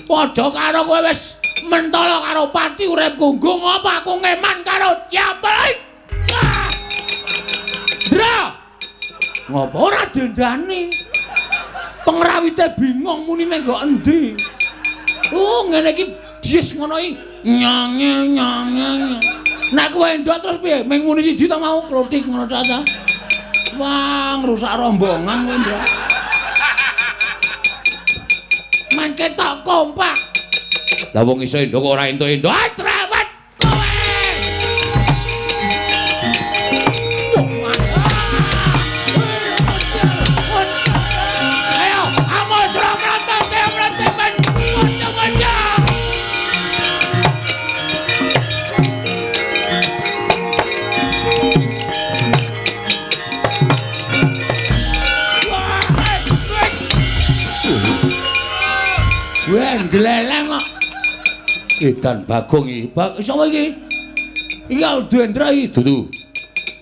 Padha karo kowe wis mentala karo pati uripku. Nggo ngapa aku ngeman karo Ciapel? Ndra. Ngopo ora dendane? Pengrawite bingung muni ning nggo endi. Oh, ngene iki jis ngono iki. Nyange nyange. Nek kowe endok terus piye? Ming muni siji ta mau klothik ngono ta ta. Wah, ngrusak rombongan kowe, Ndra. Mangke tok kompak. Lah wong iso endok kok ora entuk-entuk. Ah, trawat kowe. Gleleng kok. Edan Bagong iki. Sapa iki? Iki Dendra iki. Dudu.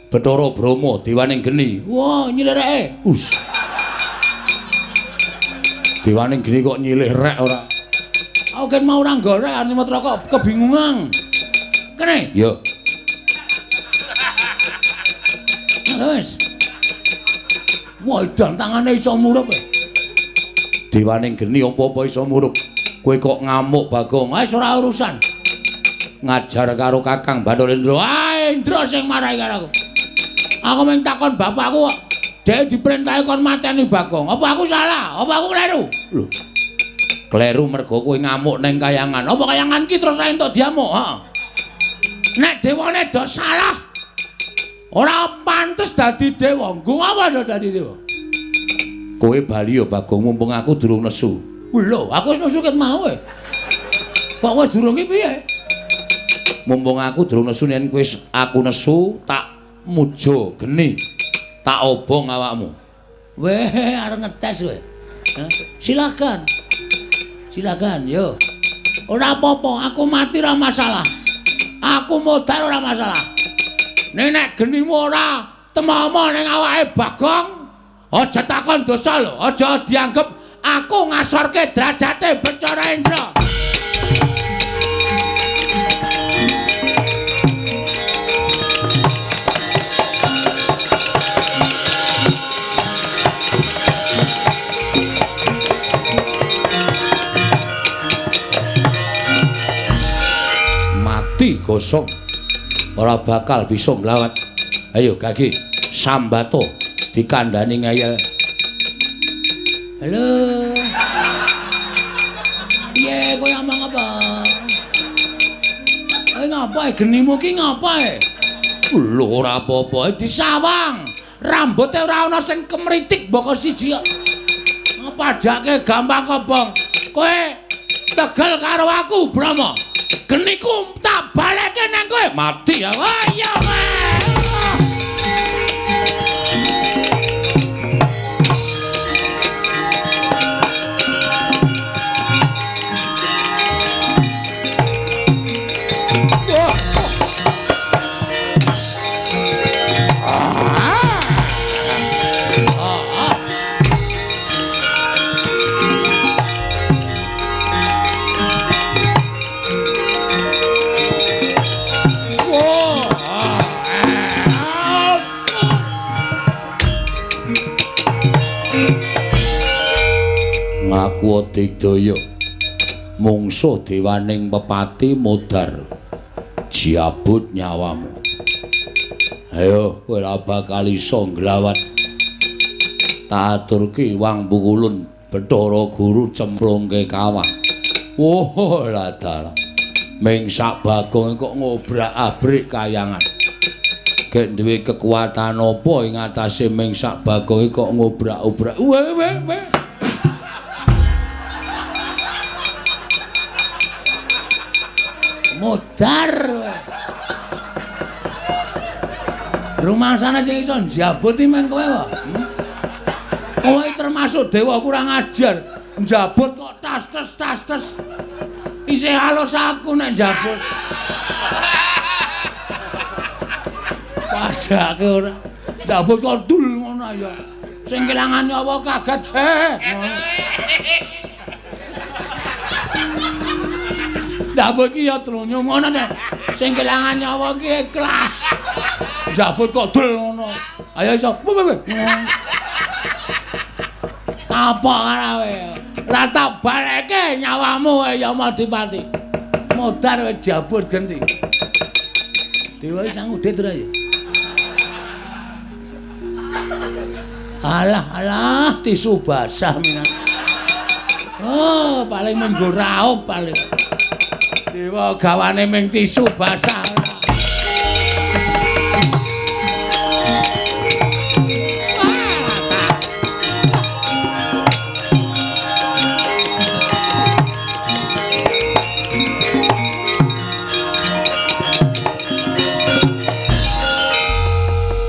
Bathara Brahma dewaning geni. Wah, nyilih reke. Us. Dewaning geni kok nyilih rek ora? Aku kan mau ora nggorek arep matra kok kebingungan. Kene? Ya. Wis. Wah, edan tangane iso murup. Dewaning geni apa-apa iso murup. Kowe kok ngamuk Bagong? Wis ora urusan. Ngajar karo Kakang Bathara Indra. Ah, Indra sing marahi karo aku. Aku mung takon bapakku kok. Dhek diperintahi kon mateni Bagong. Apa aku salah? Apa aku kleru? Lho. Kleru mergo kowe ngamuk ning kayangan. Apa kayangan ki terus ora entuk diamuk? Heeh. Nek dewane do salah, ora pantes dadi dewa. Nggo apa do dadi dewa? Kowe bali ya Bagong, mumpung aku durung nesu. Lho, aku wis nesu ket mau e. Kok kowe durung ki piye? Mumpung aku durung nesu, yen kowe aku nesu tak muja geni. Tak obong awakmu. Weh, arep ngetes kowe. Silakan. Silakan, yo. Ora apa-apa, aku mati ora masalah. Aku modar ora masalah. Nek genimu ora temomo ning awake Bagong, aja takon dosa lho, aja dianggep aku ngasorke derajate Bathara Indra. Mati gosong, ora bakal bisa nglawat. Ayo Gagi, sambato dikandani ngeyel. Halo. Piye kowe ngomong apa? Kowe ngapa genimu ki ngapa e? Lho ora apa-apa, disawang. Rambuté ora ana sing kemritik mboko siji kok. Padake gampang kobong. Kowe tegel karo aku, Brahma. Geniku tak baleke nang kowe. Mati ya. Oh iya kowe. Ngaku digdaya mungsuh dewaning pepati modar jabut nyawamu. Ayo kowe ora bakal iso nglawat. Tak aturke wang pukulun Bathara Guru cemplungke kawah. Wah, lah dalah. Ming sak Bagong kok ngobrak-abrik kayangan. Gek duwe kekuatan apa ing atase ming sak Bagong kok ngobrak-obrak. Weh weh weh. Modar. Rumangsane sing iso njabut iki men kowe wae. Kowe termasuk dewa kurang ajar. Njabut kok tas-tes tas-tes. Isih halus aku nek njabut. Padake ora. Njabut kok dul ngono ya. Sing kelangan nyawa kaget. Njabut ki ya trunyo ngono ta. Sing kelangan nyawa ki ikhlas. Njabut kok dul ngono. Ayo iso. Kapok ora kowe. Ora tak baleke nyawamu Yamadipati. Modar kowe jabut genti. Dewa sang udit ora ya. Alah alah tisu basah minan. Oh, paling menggo raup paling. Dewa gawane ming tisu basah.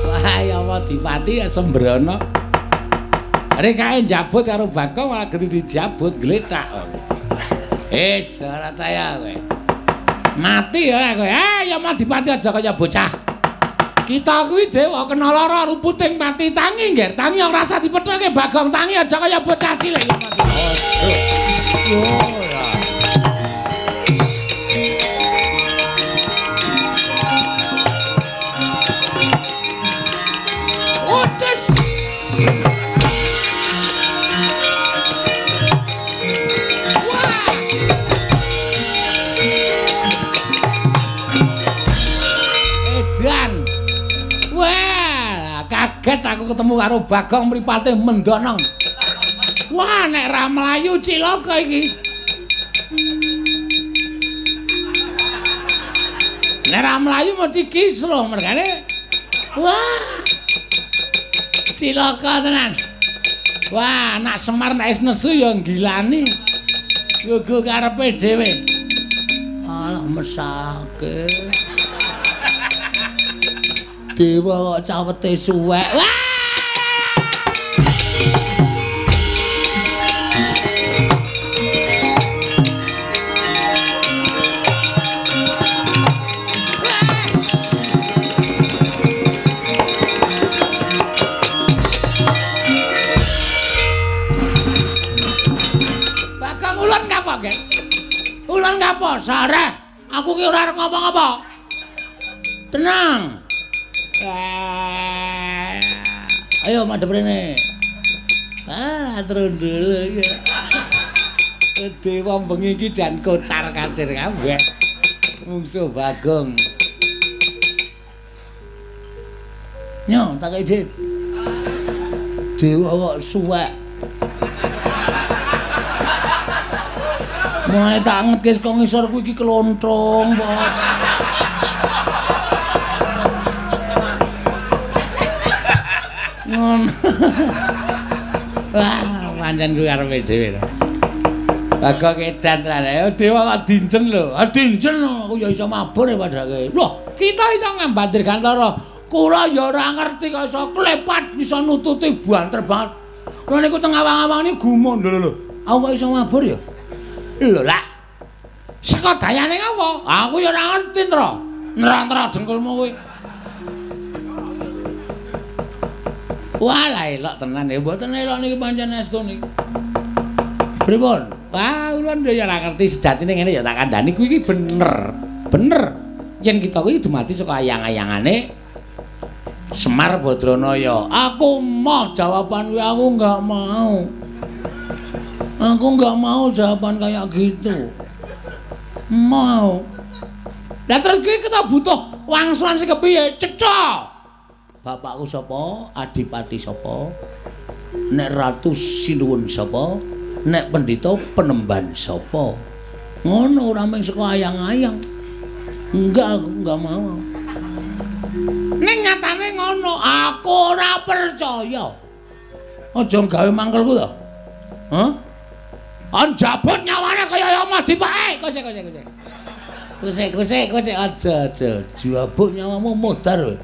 Wah, Yamadipati ya sembrono. Are kae njabut karo Bagong malah genti dijabut glecak. Wis ora taya kowe. Mati ora kowe. Eh Yamadipati aja kaya bocah. Kita kuwi dewa kena lara ruputing pati tangi ngger. Tangi ora usah dipethoke Bagong, tangi aja kaya bocah cilik Yamadipati. Yo ya. Otes. Wah, kaget aku ketemu karo Bagong mripate mendonong. Wah, nek ra mlayu cilaka iki. Nek ra mlayu mesti kisruh mergane. Wah. Cilaka tenan. Wah, anak Semar nek wis nesu ya nggilani. Gugu karepe dhewe. Alah mesake. Dewa kok cawete suwek. Wah! Ulun kapok, sareh. Aku ki ora arep ngapa-ngapa. Tenang. Ayo madhep rene. Ah, trundul iki. Dewa bengi iki jan kocar-kacir kabeh. Mungsuh Bagong. Nyo, tak kei dhit. Dewa kok suwek. Mulai tak angetke saka ngisor kuwi iki klontrong, Pak. Ngono. Wah, pancen kuwi karepe dhewe to. Bagong edan tenan. Ayo dewa kok dinjen lho. Ah dinjen aku ya iso mabur ya padake. Loh, kita iso ngambat Dirgantara. Kula ya ora ngerti kok iso klepat iso nututi banter banget. Lha niku teng awang-awang niku gumun lho lho. Aku kok iso mabur ya? Lho lah. Saka dayane ngapa? Aku ya ora ngerti, Ntra. Nra-ntra dengkulmu kuwi. Wah, lah elok tenan ya. Mboten elok niki pancen estu niki. Pripun? Wah, ulun ya ora ngerti sejatine ngene ya tak kandhani kuwi iki bener. Bener. Yen kita kuwi dumadi saka ayang-ayangane Semar Badranaya. Aku moh jawaban kuwi, aku enggak mau. Aku enggak mau jawaban kayak gitu. Mau. Lah terus kuwi kita butuh wangsulan sing kepiye? Cetha. Bapakku sapa? Adipati sapa? Nek ratu sinuwun sapa? Nek pendhita penemban sapa? Ngono ora mung saka ayang-ayang. Enggak, aku enggak mau. Ning nyatane ngono, aku ora percaya. Aja gawe mangkelku to. Hah? Anjabut nyawane kaya omah dipake. Kose kose kose. Kose kose kose aja aja. Jabut nyawamu modar.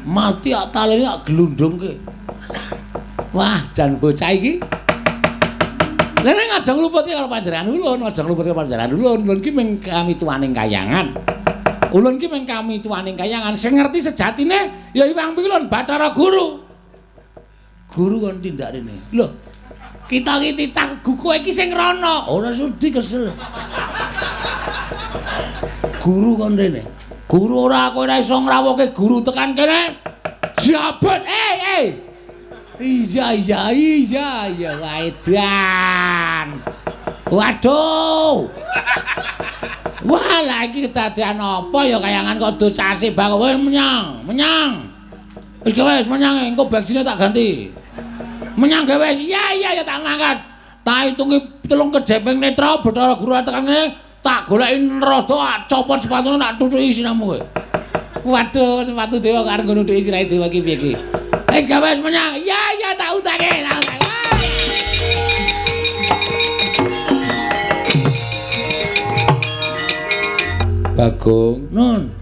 Mati ak talene ak glundungke. Wah, jan bocah iki. Lha nek aja ngluputke karo panjenengan ulun, aja ngluputke panjenengan ulun. Ulun ki mung kamituwaning kayangan. Ulun ki mung kamituwaning kayangan. Sing ngerti sejatine ya Hyang Pilun Bathara Guru. Guru kon tindak rene. Lho, kita iki titah kowe iki sing rono. Ora sudi kesel. Guru kon rene. Guru ora kowe ora iso ngrawuhke guru tekan kene. Jabut. Eh. Iya iya iya iya waedan. Waduh. Wah, lha iki kedadean apa ya kayangan kok dosase bang. Wis menyang, menyang. Wis wis menyang engko bagsine tak ganti. Menyang gawe wis. Iya iya ya tak ngangkat. Tak hitungi telung kedheping netra Bathara Guru tekan kene tak goleki rada copot sepatune tak tutuki siramu kowe. Waduh, sepatu dewa kok arep nggo nutuki sirahe dewa iki piye iki? Wis gawe wis menyang. Iya iya tak utake, tak utake. Bagong, nun.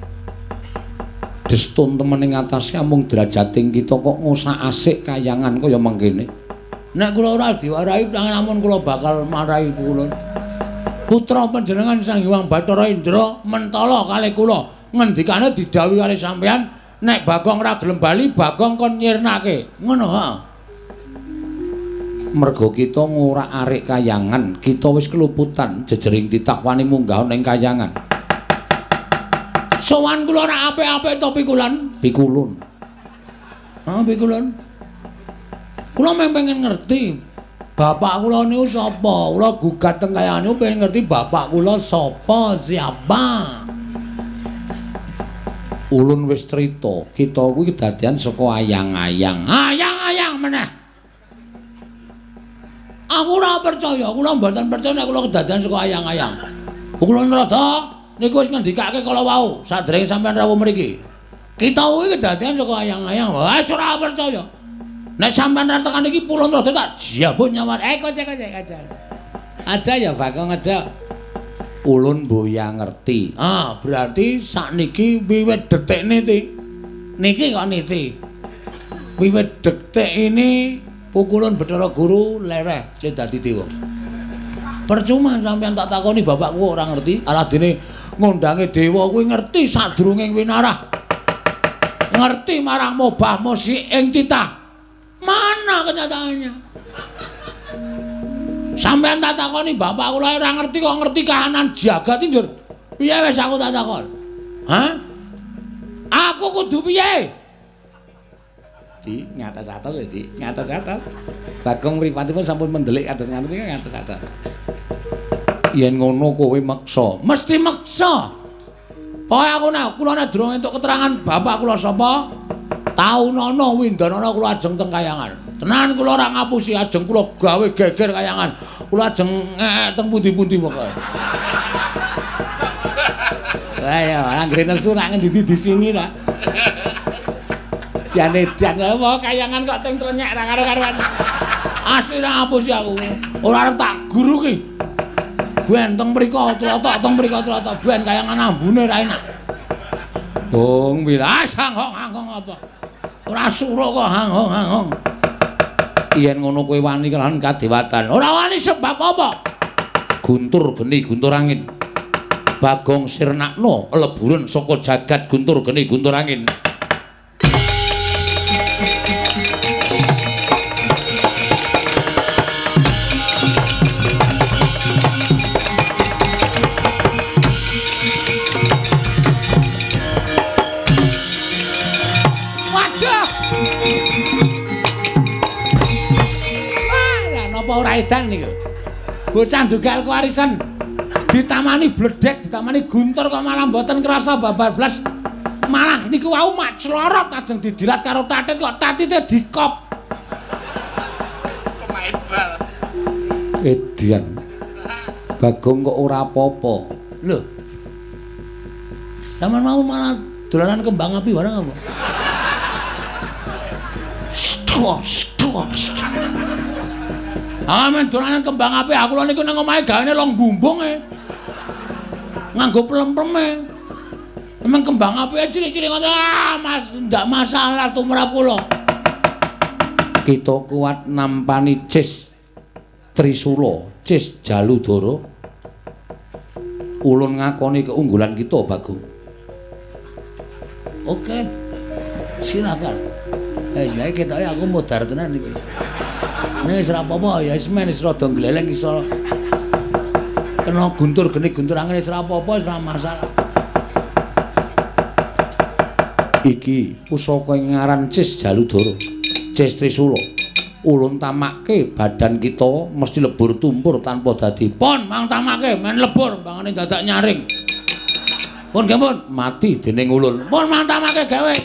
Destun temen ing atase amung derajating kita kok ngosak-asik kayangan kaya mengkene. Nek kula ora diwarahi amun kula bakal marahi kula. Putra panjenengan Sang Hyang Bathara Indra mentala kalih kula. Ngendikane didhawuhi kalih sampeyan nek Bagong ora gelem bali, Bagong kon nyirnake. Ngono ha. Merga kita ngorak-arik kayangan, kita wis keluputan jejering titah wani munggah ning kayangan. Sowan kula ora apik-apik to pikulan? Pikulun. Ha pikulun. Kula mung pengen ngerti bapak kula niku sapa? Kula gugat teng kayangan niku pengen ngerti bapak kula sapa, siapa. Ulun wis crita, kita kuwi kedadean saka ayang-ayang. Ayang-ayang meneh. Aku ora percaya, kula mboten percaya nek kula kedadean saka ayang-ayang. Kula nrada niku wis ngendikake kala wau, sadèrènge sampeyan rawuh mriki. Kita kuwi kedadean saka ayang-ayang. Wis ora percaya. Nek sampean ra tekan iki pulun rada tak jabut nyawa. Kocek aja. Aja ya Bagong aja. Ulun boya ngerti. Ah, berarti sakniki wiwit detikne ti. Niki kok niki. Wiwit detik ini pukulun Bathara Guru lereh le dadi dewa. Percuma sampean tak takoni bapakku ora ngerti. Aladene ngondange dewa kuwi ngerti sadurunge winarah. Ngerti marang mobah musik ing titah. Mana kenyataannya? Sampean tak takoni bapak kula ora ngerti kok ngerti kahanan jagat iki, Njur. Piye wis aku tak takon? Hah? Aku kudu piye? Di ngatas-atas ya, Di. Ngatas-atas. Bagong mripatipun sampun mendelik atas ngaten iki ngatas-atas. Yen ngono kowe meksa, mesti meksa. Pokoke aku nek kula nek durung entuk keterangan bapak kula sapa, taunana windanana kula ajeng teng kayangan. Tenan kula ora ngapusi, ajeng kula gawe geger kayangan. Kula ajeng teng pundi-pundi pokoke. Lah ya, anggere nesu nak ngendi disingi ta. Jane jan apa kayangan kok teng trenyek ra karo-karuan. Asli ra ngapusi aku. Ora arep tak guru ki. Ben teng mriko tlotok, teng mriko tlotok, ben kayangan ambune ra enak. Bung wilas hanghong-hanghong apa? Ora suruh kok hanghong-hanghong. Yen ngono kowe wani kelawan kadewatan. Ora wani sebab apa? Guntur geni guntur angin. Bagong sirnakno leburen saka jagat guntur geni guntur angin. Ora edan niku. Bocah ndugal kewarisan ditamani bledek, ditamani guntur kok malah mboten krasa babar blas. Malah niku wau mak clorot ajeng didilat karo tatit kok tatite dikop. Pemain bal. Edan. Bagong kok ora apa-apa. Lho. Sampeyan mau malah dolanan kembang api barang apa? Stor, stor, stor. Ah men dolanan kembang api aku lho niku nang omahe gawane long bumbung e. Nganggo plem-pleme. Emang kembang api cilik-cilik ngono ah Mas ndak masalah tumrap kula. Kita kuat nampani Cis Trisula, Cis Jaludara. Ulun ngakoni keunggulan kita, Bagong. Oke. Silakan. Wis ketoke aku modar tenan iki. Nek wis ora apa-apa ya wis men wis rada gleleng iso kena guntur geni guntur angin wis ora apa-apa wis ora masalah. Iki pusaka ing ngaran Cis Jaludara, Cis Trisula. Ulun tamakke badan kita mesti lebur tumpur tanpa dadi. Pon mang tamake men lebur mbangane dadak nyaring. Pun nggih pun mati dening ulun. Pun mang tamake gawe.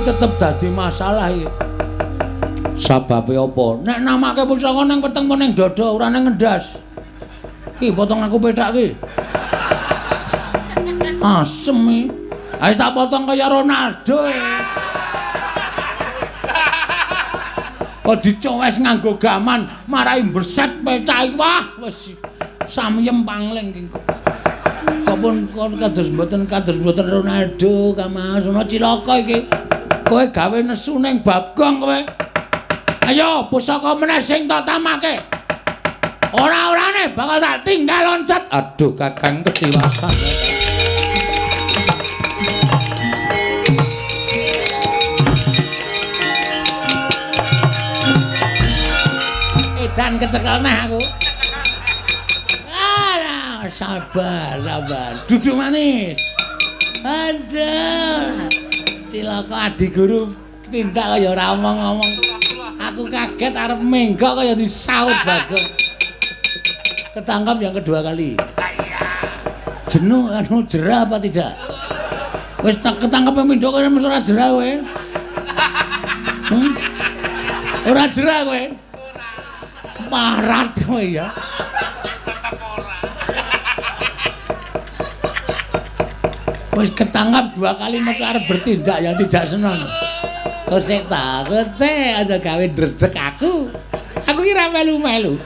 Tetep dadi masalah iki. Sababe apa? Nek namake pusaka nang weteng apa ning dada ora nang ngendas. Ki potong aku pethak ki. Asem iki. Ayo tak potong kaya Ronaldo. Kok dicowes nganggo gaman marai mbreset pethak iki. Wah, wis samyem pangling ki. Kok pun kados mboten Ronaldo Kamas ana cilaka iki. Kowe gawe nesu ning Bagong kowe. Ayo pusaka meneh sing tak tamake. Ora-orane bakal tak tinggal loncat. Aduh Kakang ketiwasan. Edan kecekel neh aku. Ah, sabar, sabar. Duduk manis. Aduh. Cilaka adi guru tindak kaya ora omong-omong. Aku kaget arep menggok kaya disaut Bagong. Ketangkap yang kedua kali. Jenuh anu jerah apa tidak? Wis tak ketangkep pindho kaya mesti ora jerah kowe. Ora jerah kowe. Parat kowe ya. Tetep ora. Wis ketangkap dua kali mesti arep bertindak yang tidak seneng. Kosek ta, kosek aja gawe ndredeg aku. Aku ki ra melu-melu.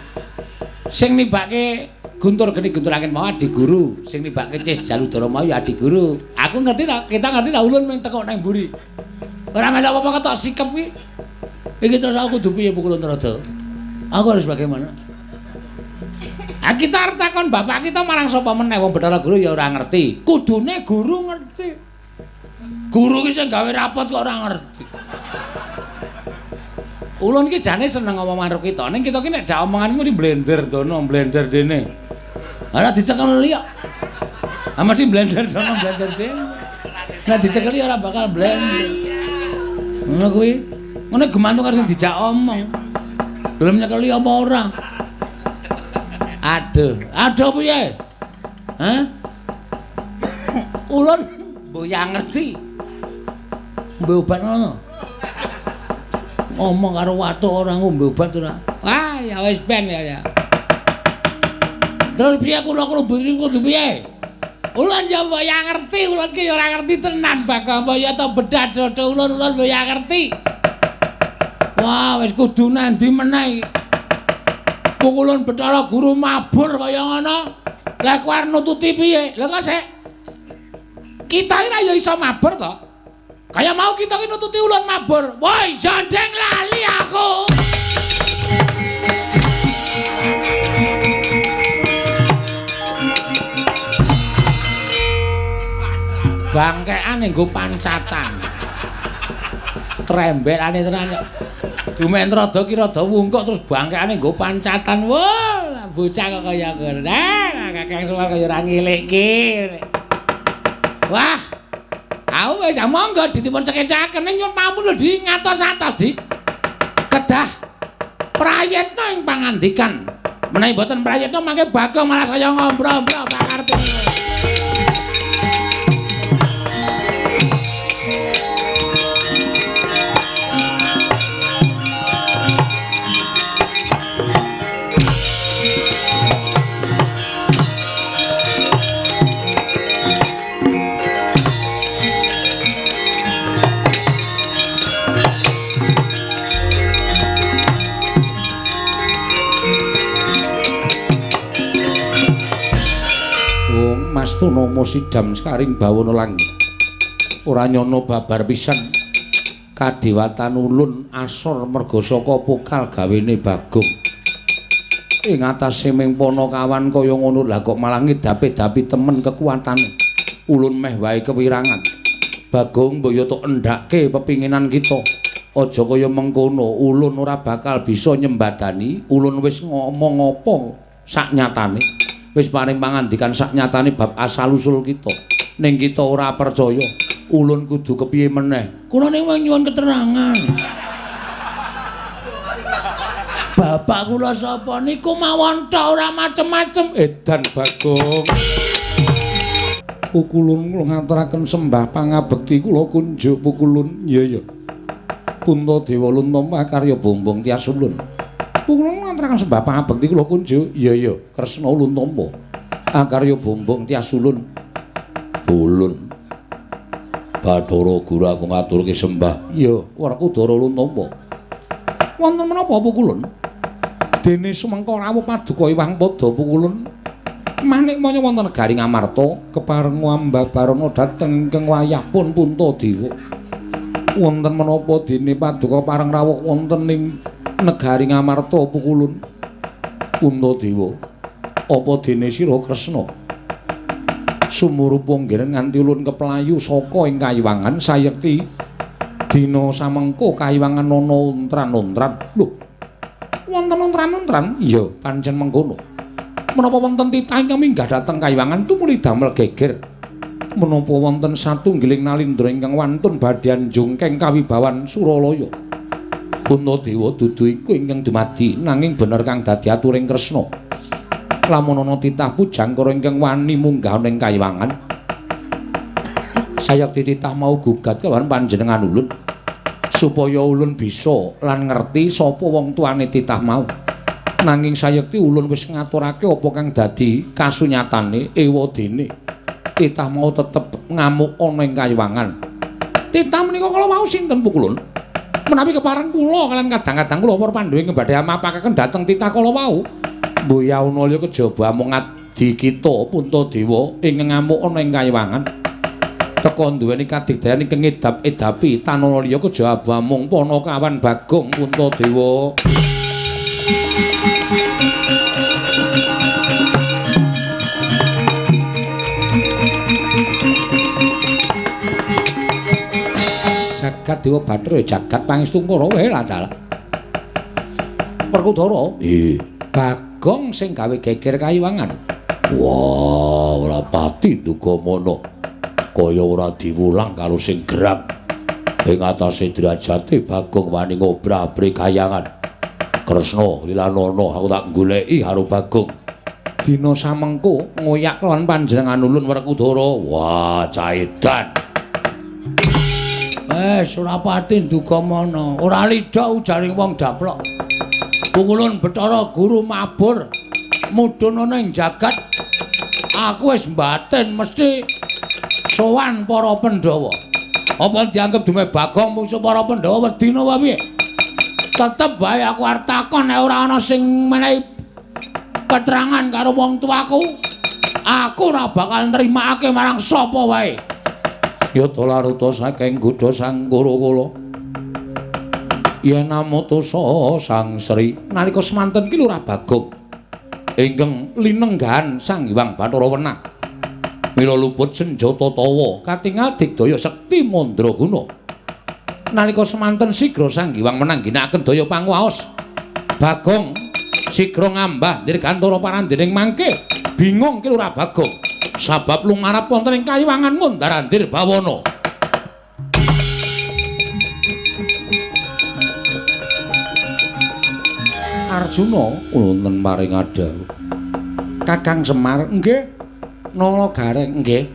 Sing nibake Guntur geni Guntur angin mau adi guru, sing nibake Cis Jaludara mau ya adi guru. Aku ngerti ta, kita ngerti ta ulun mung tekok nang mburi. Ora melu apa-apa ketok sikep kuwi. Iki terus aku kudu piye Pukulun Narada? Aku harus bagaimana? Ah kita arep takon bapak kita marang sapa meneh wong Bathara Guru ya ora ngerti. Kudune guru ngerti. Guru ki sing gawe rapot kok ora ngerti. Ulun ki jane seneng ngomong karo kita, ning kita ki nek jak omongan mesti blender dono, blender dene. Ora dicekeli kok. Ah mesti blender dono, blender dene. Nek dicekeli ora bakal blender. Ngono kuwi. Ngono gemantung karo sing dijak omong. Gelem nyekeli apa ora? Aduh, aduh piye? Hah? Ulun mboyang ngerti. Ngombe obat ngono. Ngomong karo watuk ora ngombe obat ora. Wah, ya wis ben ya. Terus piye kula kudu piye? Ulun ya mboyang ngerti, ulun ki ya ora ngerti tenan Bagong apa ya to bedah dodo ulun ulun mboyang ngerti. Wah, wis kudu nandi meneh iki. Pukulun Bathara Guru mabur kaya ngono. Lah kowe arep nututi piye? Lah kok sik kita iki ra ya iso mabur to. Kaya mau kita ki nututi ulun mabur. Woi, jandeng lali aku. Bangkean nggo pancatan. Trembelane tenan. Dumen rada ki rada wungkuk terus bangkeane nggo pancatan. Wah, bocah kok kaya ngono. Nah, Kakang Semar kaya ora ngilikke. Wah. Aku wis monggo dipun sekecaken ning nyuwun pampun lho di ngatos-atos di. Kedah prayitna ing pangandikan. Menawi mboten prayitna mangke Bagong malah saya ngombro-ombro pakarepe. Mastunomo sidam sekaring bawana langit. Ora nyono babar pisan kadewatan ulun asor merga saka pokal gawene Bagong. Ing atase ming panakawan kaya ngono lah kok malah ngedapi-dapi temen kekuatane. Ulun meh wae kewirangan. Bagong mbok yo tok endhake pepinginan kita. Aja kaya mengkono, ulun ora bakal bisa nyembadani. Ulun wis ngomong apa sak nyatane. Wis paring pangandikan sak nyatane bab asal usul kita. Ning kita ora percaya. Ulun kudu kepiye meneh? Kula ning nyuwun keterangan. Bapak kula sapa niku mawon tok ora macem-macem. Edan Bagong. Pukulun kula ngaturaken sembah pangabekti kula kunjuk pukulun. Iya ya. Puntadewa luntampa karya bombong tias ulun. Pukulun ngaturaken sembah pangabekti kula kunjuk. Iya ya, Kresna ulun tampa. Akarya bombong tias ulun. Ulun. Bathara Guru aku ngaturke sembah. Iya, Werkudara ulun tampa. Wonten menapa pukulun? Dene sumengko rawuh paduka Iwang Pada pukulun. Manik maya wonten negari Ngamarta kepareng ambabarana dhateng ingkang wayah pun Puntadewa. Wonten menapa dene paduka pareng rawuh wonten ing negari Ngamarta pukulun? Puntadewa, apa dene sira Kresna sumurupa nggih nganti ulun keplayu saka ing kayiwangan sayekti dina samengko kayiwangan ana ontran-ontran. Lho, Wonten ontran-ontran? Iya, pancen mengkono. Menapa wonten titah ingkang minggah dhateng Kayiwangan tumuli damel geger? Menapa wonten satunggiling nalindra ingkang wantun badhe njungkeng kawibawan Suralaya? Puntadewa dudu iku ingkang dumadi, nanging bener kang dadi aturing Kresna. Lamun ana titah pujangkara ingkang wani munggah ning Kayiwangan, sayekti titah mau gugat kelawan panjenengan ulun supaya ulun bisa lan ngerti sapa wong tuane titah mau. Nanging sayekti ulun wis ngaturake apa kang dadi kasunyatane ewadene titah mau tetep ngamuk ana ing Kayiwangan. Titah menika kala wau sinten pukulun? Menawi kepareng kula kalian kadang-kadang kula para Pandhawa ingkang badhe amapakaken dhateng titah kala wau. Mbuh ana liya kejaba amung adi kita Puntadewa ingkang ngamuk ana ing Kayiwangan. Teka duweni kadigdayan ingkang ngedap-edapi tanana liya kejaba amung Panakawan Bagong Puntadewa. Jagat Dewa Bathara jagat pangestungkara wae lah dalah. Werkudara, nggih. Bagong sing gawe geger Kayiwangan. Wah, ora pati dugamana. Kaya ora diwulang karo sing gerang. Ing atase derajate Bagong wani ngobrabri kayangan. Kresna lilanana aku tak goleki karo Bagong. Dina samengko ngoyak lawan panjenengan ulun Werkudara. Wah, caedan. Wes ora pati dugamana, ora lidha ujaring wong daplok. Pukulun Bathara Guru mabur mudhun ana ing jagat. Aku wis mbatin mesti sowan para Pandhawa. Apa dianggep dume Bagong mungsuh para Pandhawa wedi napa piye? Tetep bae aku arep takon nek ora ana sing menehi keterangan karo wong tuaku, aku ora bakal nrimakake marang sapa wae. Yata laruta saking godha sang Kura-kula. Yen amutusa Sang Sri nalika semanten ki Lurah Bagong ingkang linenggahan Sang Hyang Bathara Wenang. Mila luput senjata tawa katingal digdaya sekti mandraguna. Nalika semanten sigra Sang Hyang Wenang ginakaken daya panguwaos. Bagong sigra ngambah dirgantara parandening mangke. Bingung ki Lurah Bagong. Sabab lumarap wonten ing Kayiwangan ngundar-andir bawana. Arjuna wonten paring adhawuh. Kakang Semar, nggih. Nala Gareng, nggih.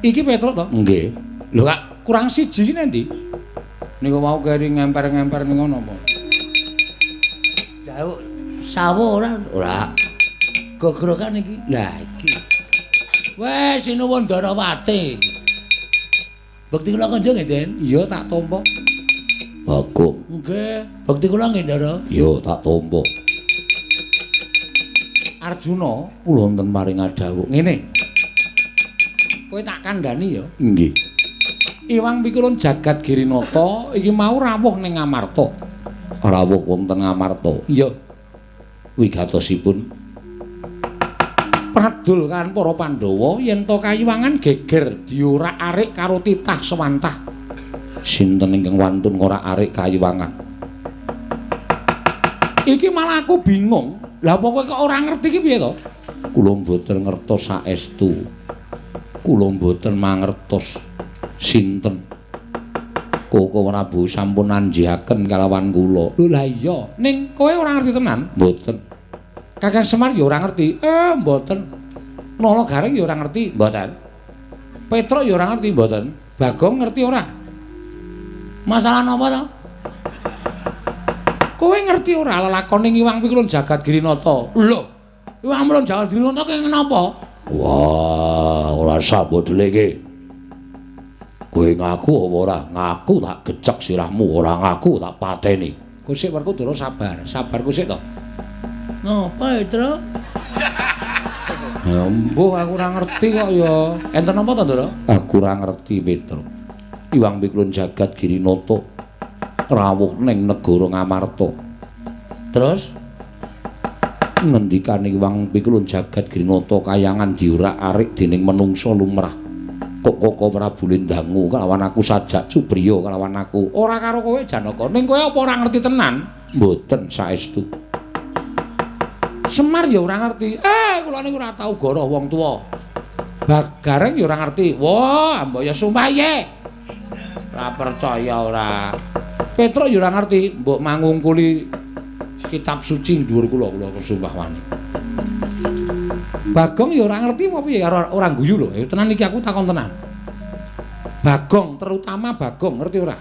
Iki Petruk to? Nggih. Lho kak kurang siji iki nendi? Niku wau keri ngemper-ngemper ning ngono apa? Dawuh sawo ora? Ora. Gogrokan iki. Lah iki. Wes sinuwun Darawati. Bekti kula kanca nggih, Den? Iya, tak tampa. Bagong. Nggih, bekti kula nggih, Ndara. Iya, tak tampa. Arjuna, kula wonten paring adhawuh. Ngene. Kowe tak kandhani ya? Nggih. Iwang Pikulun Jagat Girinata iki mau rawuh ning Ngamarta. Rawuh wonten Ngamarta. Iya. Wigatosipun pradul kan para Pandhawa yen to Kayiwangan geger diorak-arik karo titah sewantah. Sinten ingkang wantun ngorak-arik Kayiwangan? Iki malah aku bingung. Lah apa kowe kok ora ngerti iki piye to? Kula mboten ngertos saestu. Kula mboten mangertos sinten. Koko Prabu sampun anjihaken kalawan kula. Lho lah iya, ning kowe ora ngerti tenan? Mboten. Kakang Semar ya ora ngerti. Mboten. Nala Gareng ya ora ngerti, mboten. Petruk ya ora ngerti, mboten. Bagong ngerti ora? Masalah napa to? Kowe ngerti ora lelakone Iwang Pikulun Jagat Girinata? Lho, Iwang Pikulun Jagat Girinata kenging napa? Wah, ora sambut dheleke. Kowe ngaku apa ora? Ngaku tak gecek sirahmu, ora ngaku tak pateni. Kusik Werkudara sabar, sabar kusik to. Napa, Petruk? Ya mbuh aku ora ngerti kok ya. Enten napa to, Ndara? Aku ora ngerti, Petruk. Iwang Pikulun Jagat Girinata rawuh ning negara Ngamarta. Terus ngendikane Iwang Pikulun Jagat Girinata kayangan diorak-arik dening menungsa lumrah. Kok Koko Prabu Lindangu kalawan aku sajak cubriya kalawan aku. Ora karo kowe Janaka. Ning kowe apa ora ngerti tenan? Mboten saestu. Semar ya ora ngerti. Kula niku ora tau goroh wong tuwa. Gareng ya ora ngerti. Wah, mbok ya sumpah ye. Ora percaya ora. Petruk ya ora ngerti, mbok mangungkuli kitab suci dhuwur kula, kula sumpah wani. Bagong ya ora ngerti apa piye, ora guyu lho. Tenan iki aku takon tenan. Bagong, terutama Bagong, ngerti ora?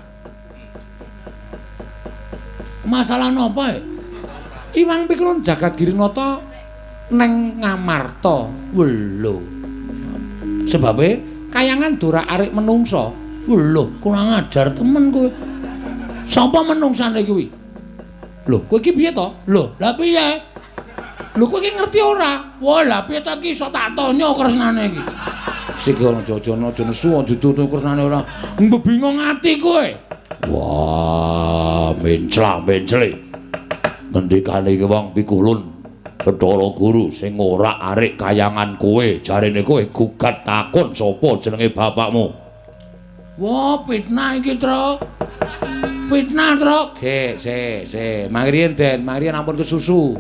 Masalah napa e? Iwang Pikulun Jagat Girinata neng Ngamarta. Lho. Sebabe kayangan dora arik menungsa. Lho, kurang ajar temen kowe. Sapa menungsane kuwi? Lho, kowe iki piye to? Lho, lha piye? Lho, kowe iki ngerti ora? Wah, lha piye to iki iso tak tanya kresnane iki. Sik aja aja nesu aja ditutup kresnane ora. Mbebingung ati kowe. Wah, mencla-mencle. Ngendikane iki wong Pikulun Bathara Guru sing ora arik kayangan kowe, jarene kowe gugat takon sapa jenenge bapakmu. Wah, fitnah iki, Tru. Fitnah, Tru. Ge, se, se. Mangriyen, Den, mangriyen ampun kesusu.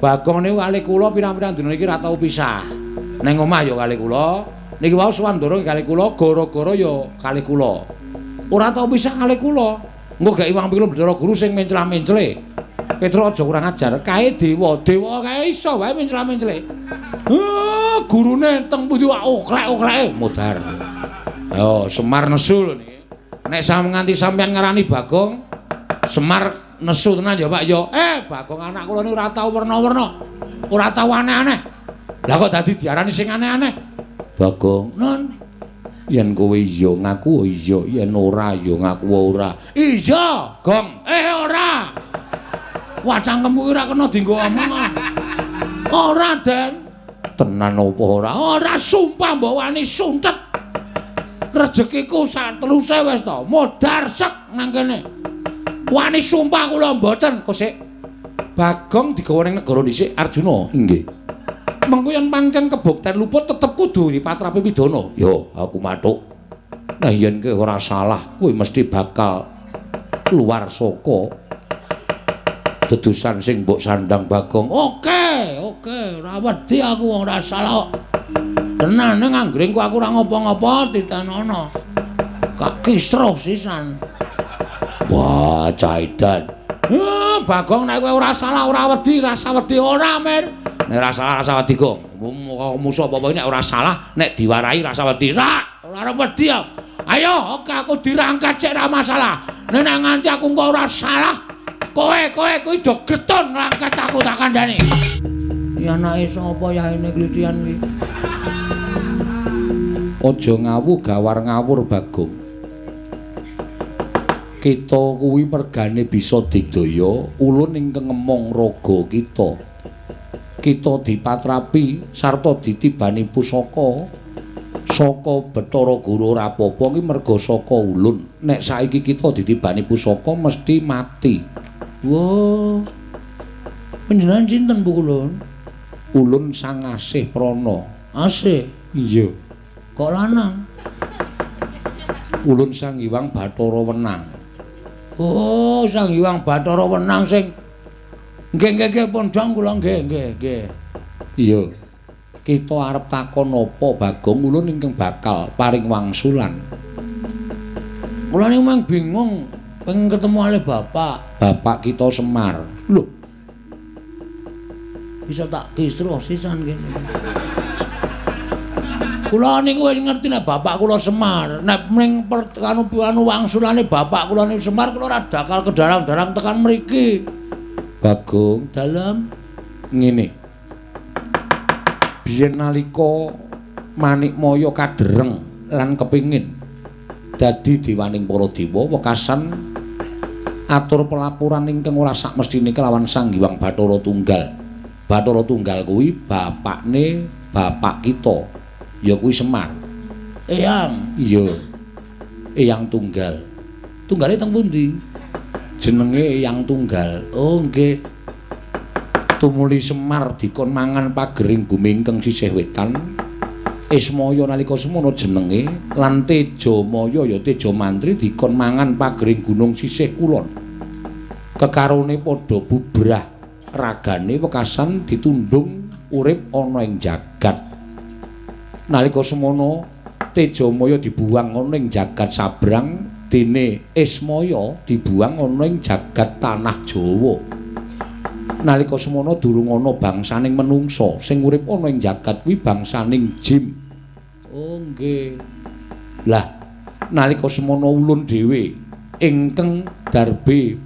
Bagong niku kalih kula pirang-pirang dina iki ora tau pisah. Ning omah ya kalih kula. Niki wau Swandara kalih kula, gara-gara ya kalih kula. Ora tau pisah kalih kula. Engko gek Iwang Pikulun Bathara Guru sing mencla-mencle. Petruk aja kurang ajar. Kae dewa, dewa kae iso wae mencla-mencle. Gurune teng pundi wae oklek-okleke modar. Ayo Semar nesu lho niki. Nek nganti sampeyan ngarani Bagong, Semar nesu tenan ya Pak ya. Bagong anak kula niku ora tau werna-werna. Ora tau aneh-aneh. Lah kok dadi diarani sing aneh-aneh? Bagong, "Nun, yen kowe iya ngaku iya, yen ora ya ngaku ora." Iya, Gong. Ora. Wah, cangkemku ora kena dienggo omong. Ora, Den. Tenan apa ora? Ora, sumpah mbok wani suntet. Rezekiku sak teluse wis to, modar sek nang kene. Wani sumpah kula mboten, kok sik. Bagong digawa ning negara dhisik Arjuna. Nggih. Mengko yen pancen kebukten luput tetep kudu dipatrapi pidana. Yo, aku mathuk. Nah yen kowe ora salah, kowe mesti bakal keluar saka dedusan sing mbok sandang Bagong. Oke, oke, ora wedi aku wong ora salah. Tenan ning anggringku aku ora ngopo-ngopo ditenono. Kak kisruh sisan. Wah, caidan. Bagong nek kowe ora salah ora wedi, rasa wedi ora, Mir. Nek ora salah rasa wedi, Gong. Musuh apa-apa nek ora salah, nek diwarahi rasa wedi. Ora, ora wedi. Ayo, oke aku dirangkat sik ora masalah. Nek nganti aku engko ora salah, kowe kuwi do getun ngrangkat aku tak kandhani. Ya anake sapa yaene klitian iki? Aja ngawu gawar ngawur Bagong. Kita kuwi mergane bisa digdaya ulun ingkang ngemong raga kita. Kita dipatrapi sarta ditibani pusaka saka Bathara Guru ora apa-apa ki merga saka ulun. Nek saiki kita ditibani pusaka mesti mati. Wah. Panjenengan sinten Bu Kulun? Ulun Sang Asih Prana. Asih? Iya. Kok lanang? Ulun Sang Hyang Bathara Wenang. Oh, Sang Hyang Bathara Wenang sing nggih nggih nggih pun dong kula nggih nggih nggih. Iya. Kita arep takon apa Bagong ulun ingkang bakal paring wangsulan. Kula niku mung bingung pengen ketemu kalih bapak. Bapak kita Semar. Lho. Bisa tak kisruh sisan kene. Kula niku wis ngerti nek bapak kula Semar. Nek ning anu wangsulane bapak kula niku Semar, kula ora bakal kedarang-darang tekan mriki. Bagong, dalem ngene. Biyen nalika Manikmaya kadereng lan kepingin dadi dewaning para dewa wekasan atur pelaporan ingkang ora sakmestine kelawan Sang Hyang Bathara Tunggal. Bathara Tunggal kuwi bapakne bapak kita. Ya kuwi Semar. Eyang. Iya. Eyang Tunggal. Tunggale teng pundi? Jenenge Eyang Tunggal. Oh nggih. Tumuli Semar dikon mangan pagering bumi ingkang sisih wetan. Ismaya nalika semono jenenge lan Tejamaya ya Tejamantri dikon mangan pagering gunung sisih kulon. Kekarone padha bubrah. Ragane wekasan ditundung urip ana ing jagat. Nalika semono Tejamaya dibuang ana ing jagat sabrang, dene Ismaya dibuang ana ing jagat tanah Jawa. Nalika semono durung ana bangsaning menungsa, sing urip ana ing jagat kuwi bangsaning jin. Oh nggih. Lah nalika semono ulun dhewe ingkang darbe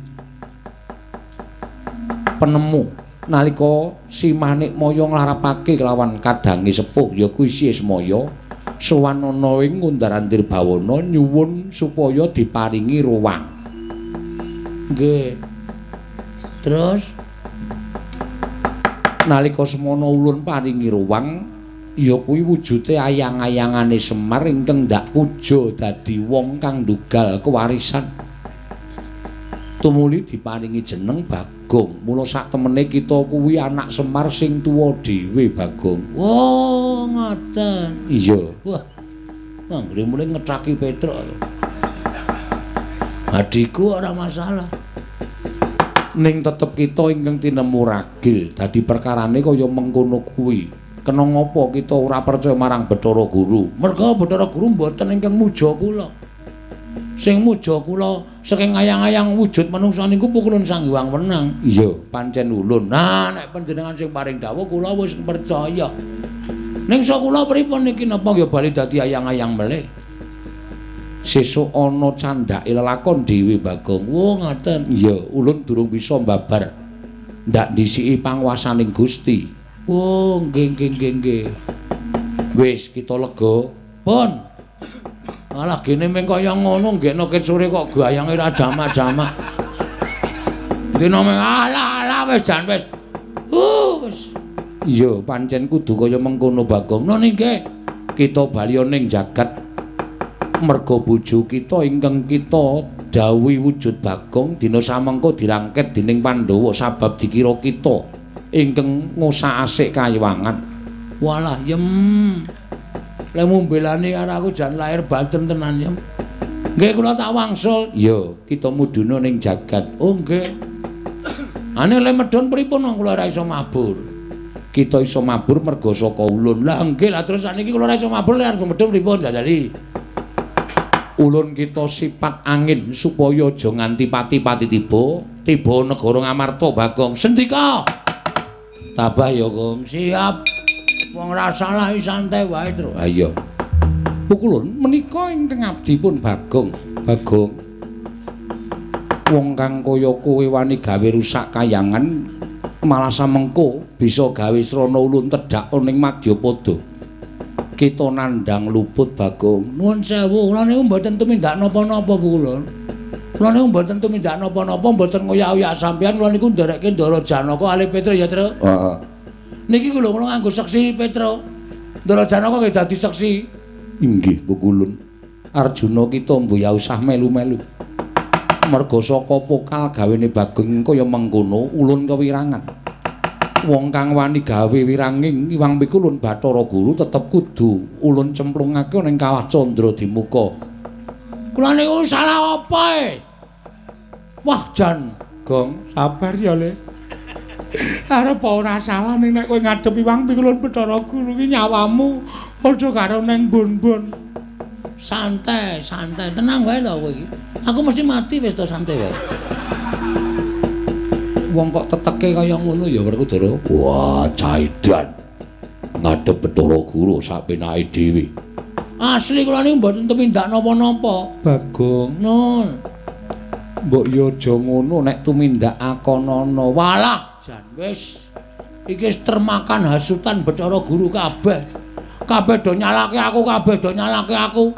penemu nalika Si Manikmaya nglarapake kelawan kadange sepuh ya kuwi Si Ismaya sowan ana ing Ngundar-andir Bawana nyuwun supaya diparingi ruwang. Nggih. Terus nalika semono ulun paringi ruwang ya kuwi wujute ayang-ayangane Semar ingkang ndak puja dadi wong kang ndugal kewarisan. Tumuli diparingi jeneng Bagong. Mula sak temene kita kuwi anak Semar sing tuwa dhewe, Bagong. Oh, ngoten. Iya. Wah. Anggere mulai ngethaki Petruk. Adikku ora masalah. Ning tetep kita ingkang tinemu ragil, dadi perkarane kaya mengkono kuwi. Kena ngapa kita ora percaya marang Bathara Guru? Merga Bathara Guru mboten ingkang muja kula. Sing muja kula saking ayang-ayang wujud manungsa niku pukulun Sang Hyang Wenang. Iya, pancen ulun. Nah, nek panjenengan sing paring dawuh kula wis percaya. Ning sok kula pripun niki napa ya bali dadi ayang-ayang melih? Sesuk ana candhake lelakon dhewe, Bagong. Oh, ngaten. Iya, ulun durung bisa mbabar. Ndak ndhisiki panguwasaning Gusti. Oh, nggih nggih nggih nggih. Wis kita lega. Pun. Alah gene meng kaya ngono nggekno ket sore kok gayange ra jamak-jamak. Dina meng alah alah wis jan wis. Wis. Iya, pancen kudu kaya mengkono, Bagong. Nun nggih. Kita bali ning jagat merga bojo kita ingkang kita dawuhi wujud Bagong dina samengko dirangket dening Pandhawa sabab dikira kita ingkang ngusak-asik kayiwangan. Walah yem. Lek mumbelane karo aku jan lahir batin tenan yem. Nggih kula tak wangsul. Iya, kita mudhuna ning jagat. Oh nggih. Ane lek medhun pripun wong kula ora iso mabur. Kita iso mabur merga saka ulun. Lah nggih, lah terus saniki kula ora iso mabur lek arep medhun pripun jajali? Ulun kita sifat angin supaya aja nganti pati-pati tiba, tiba negara Ngamarta, Bagong. Sendika. Tabah ya, Gong. Siap. Wong ora salah santai wae, Tru. Ha iya. Pukulun menika ingkang abdi pun Bagong. Bagong. Wong kang kaya kowe wani gawe rusak kayangan malah samengko bisa gawe srana ulun tedhak ning madyapada. Kita nandhang luput, Bagong. Nuwun sewu, kula niku mboten tumindak napa-napa, Pukulun. Kula niku mboten tumindak napa-napa, mboten ngoyak-oyak sampeyan, kula niku nderekke Ndara Janaka alih Petruk ya, Truk. Heeh. Niki lho kula nganggo seksi Petruk. Ndara Janaka nggih dadi seksi. Inggih, Pukulun. Arjuna kita mbuh ya usah melu-melu. Merga saka pokal gawene Bagong kaya mengkono ulun kewirangan. Wong kang wani gawe wiranging Iwang Pikulun Bathara Guru tetep kudu ulun cemplungake ning kawah Candra Dimuka. Kula niku salah apa e? Wah jan, Gong, sabar ya, Le. Arep ora salah ning nek kowe ngadep Iwang Pikulun Bathara Guru ki nyawamu padha karo ning bon-bon. Santai, santai, tenang wae to kowe iki. Aku mesti mati wis to, santai wae. Wong kok teteke kaya ngono ya Werkudara. Wah, caidan. Ngadep Bathara Guru sak penake dhewe. Asli kula niku mboten tumindak napa-napa. Bagong, Nun. Mbok yo aja ngono nek tumindak akonana. Walah, jan wis. Iki wis termakan hasutan Bathara Guru kabeh. Kabeh do nyalake aku, kabeh do nyalake aku.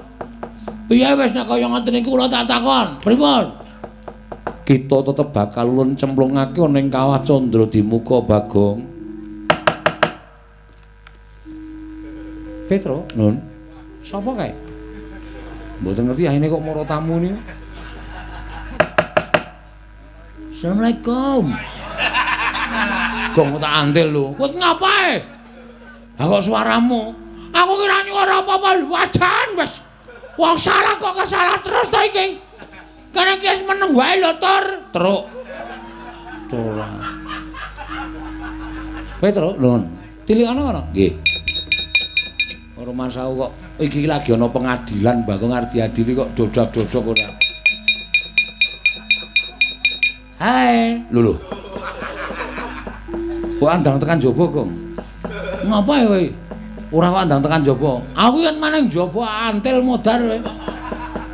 Piye wis nek kaya ngoten niku kula tak takon. Pripun? Kita tetep bakal ulun cemplungake ana ing kawah Candra Dimuka, Bagong. Petro, Nun. Sapa kae? Mboten ngerti ahine kok mara tamu niku. Assalamualaikum. Gong tak antil lho. Kowe ngapae? Ha kok suaramu? Aku kira nyuara apa-apa wajan wis. Wong salah kok kesalah terus to iki. Kene iki wis meneng wae lho, Tur. Truk. Ora. Petro, lho. Tilikana kono. Nggih. Ora masaku kok iki lagi ana pengadilan Bagong arep diadili kok dodak-dodok ora. Hai, lho lho. Kok andang tekan jaba, Gong? Ngapa ya kowe? Ora kok andang tekan jaba. Aku yen maneng jaba antil modar kowe.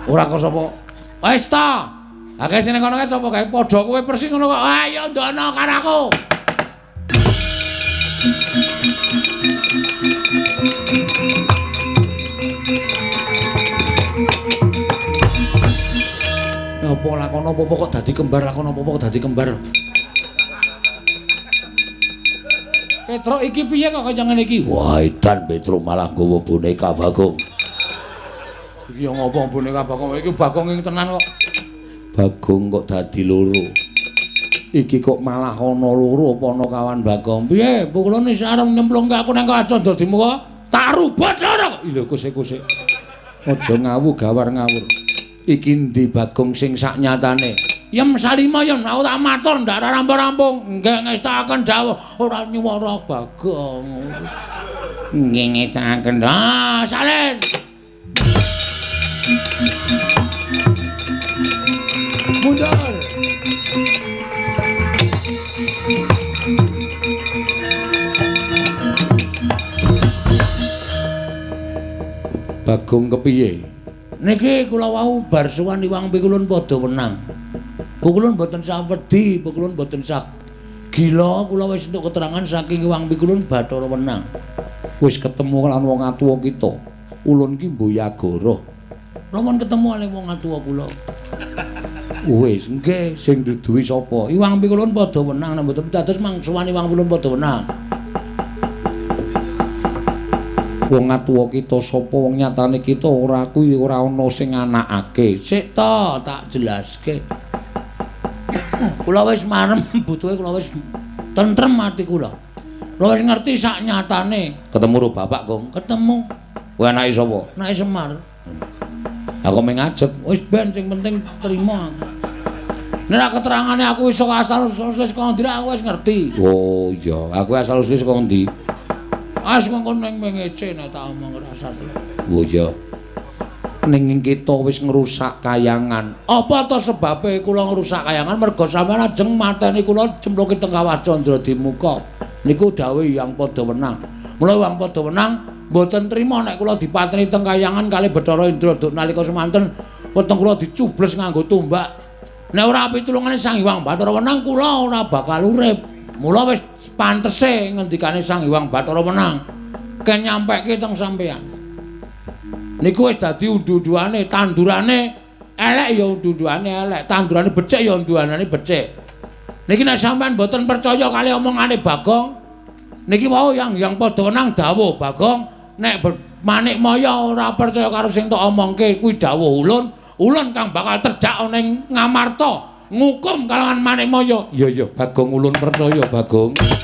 Ora kok sapa? Wis ta. Akeh sing kono kae sapa kae padha kowe persis ngono kok. Ayo ndono karo aku. Apa lakon apa-apa kok dadi kembar, lakon apa-apa kok dadi kembar. Petro iki piye kok kaya ngene iki? Wah, edan Petro malah nggawa boneka Bagong. Iki ya ngopo boneka Bagong? Iki Bagong ing tenan kok. Bagong kok dadi loro. Iki kok malah ana loro apa ana kawan Bagong? Piye? Pukulane wis arep nyemplungke aku nang Candra Dimuka, tak rubut loro. Lho kuse-kuse. Aja ngawu gawar ngawur. Iki endi Bagong sing sak nyatane? Yem salima yen aku tak matur ndak rampung-rampung. Nggih ngestakaken dawuh ora nyuwara Bagong. Nggih ngestakaken. Ah, salin. Mundur. Bagong kepiye? Niki kula wau bar sowan Iwang Pikulun padha wenang. Pikulun mboten sah wedi, Pikulun mboten sah gila, kula wis entuk keterangan saking Iwang Pikulun Bathara Wenang. Wis ketemu lan wong atuwa kita. Ulun ki Mboyagara. Kula mon ketemu kali wong atuwa kula. Wis, nggih, sing duduhi sapa? Iwang Pikulun padha wenang, nek mboten dados mang sowan Iwang Pikulun padha wenang. Wong atuwa kita sapa wong nyatane kita ora kuwi ora ana sing anakake. Sik ta tak jelaske. Kula wis marem butuhe kula wis tentrem ati kula. Kula wis ngerti sak nyatane. Ketemu karo bapak, Gong? Ketemu. Kowe anake sapa? Anake Semar. Aku mung ngajeg, wis ben sing penting trima aku. Nek keterangane aku iso asal usule saka ndi aku wis ngerti. Oh iya, aku asal usule saka ndi? As mengko ning mengece nek tak omong rasane. Oh iya. Ning kita wis ngrusak kayangan. Apa ta sebabe kula ngrusak kayangan? Merga sampeyan ajeng mateni kula cemplungke teng Kawah Candra Dimuka. Niku dawuh Hyang Padha Wenang. Mula Hyang Padha Wenang mboten trima nek kula dipateni teng kayangan kali Bathara Indra duk nalika semanten weteng kula dicubles nganggo tombak. Nek ora pitulungane Sang Hyang Bathara Wenang kula ora bakal urip. Mula wis pantese ngendikane Sang Hyang Bathara Wenang ken nyampeke teng sampeyan. Niku wis dadi undu-unduane, tandurane elek ya undu-unduane elek, tandurane becik ya unduanane becik. Niki nek sampeyan mboten percaya kali omongane Bagong, niki wau Hyang Padha Wenang dawuh Bagong nek Manikmaya ora percaya karo sing tok omongke kuwi dawuh ulun, ulun kang bakal terjak ning Ngamarta ngukum kalawan Manikmaya. Iya iya Bagong ulun percaya Bagong.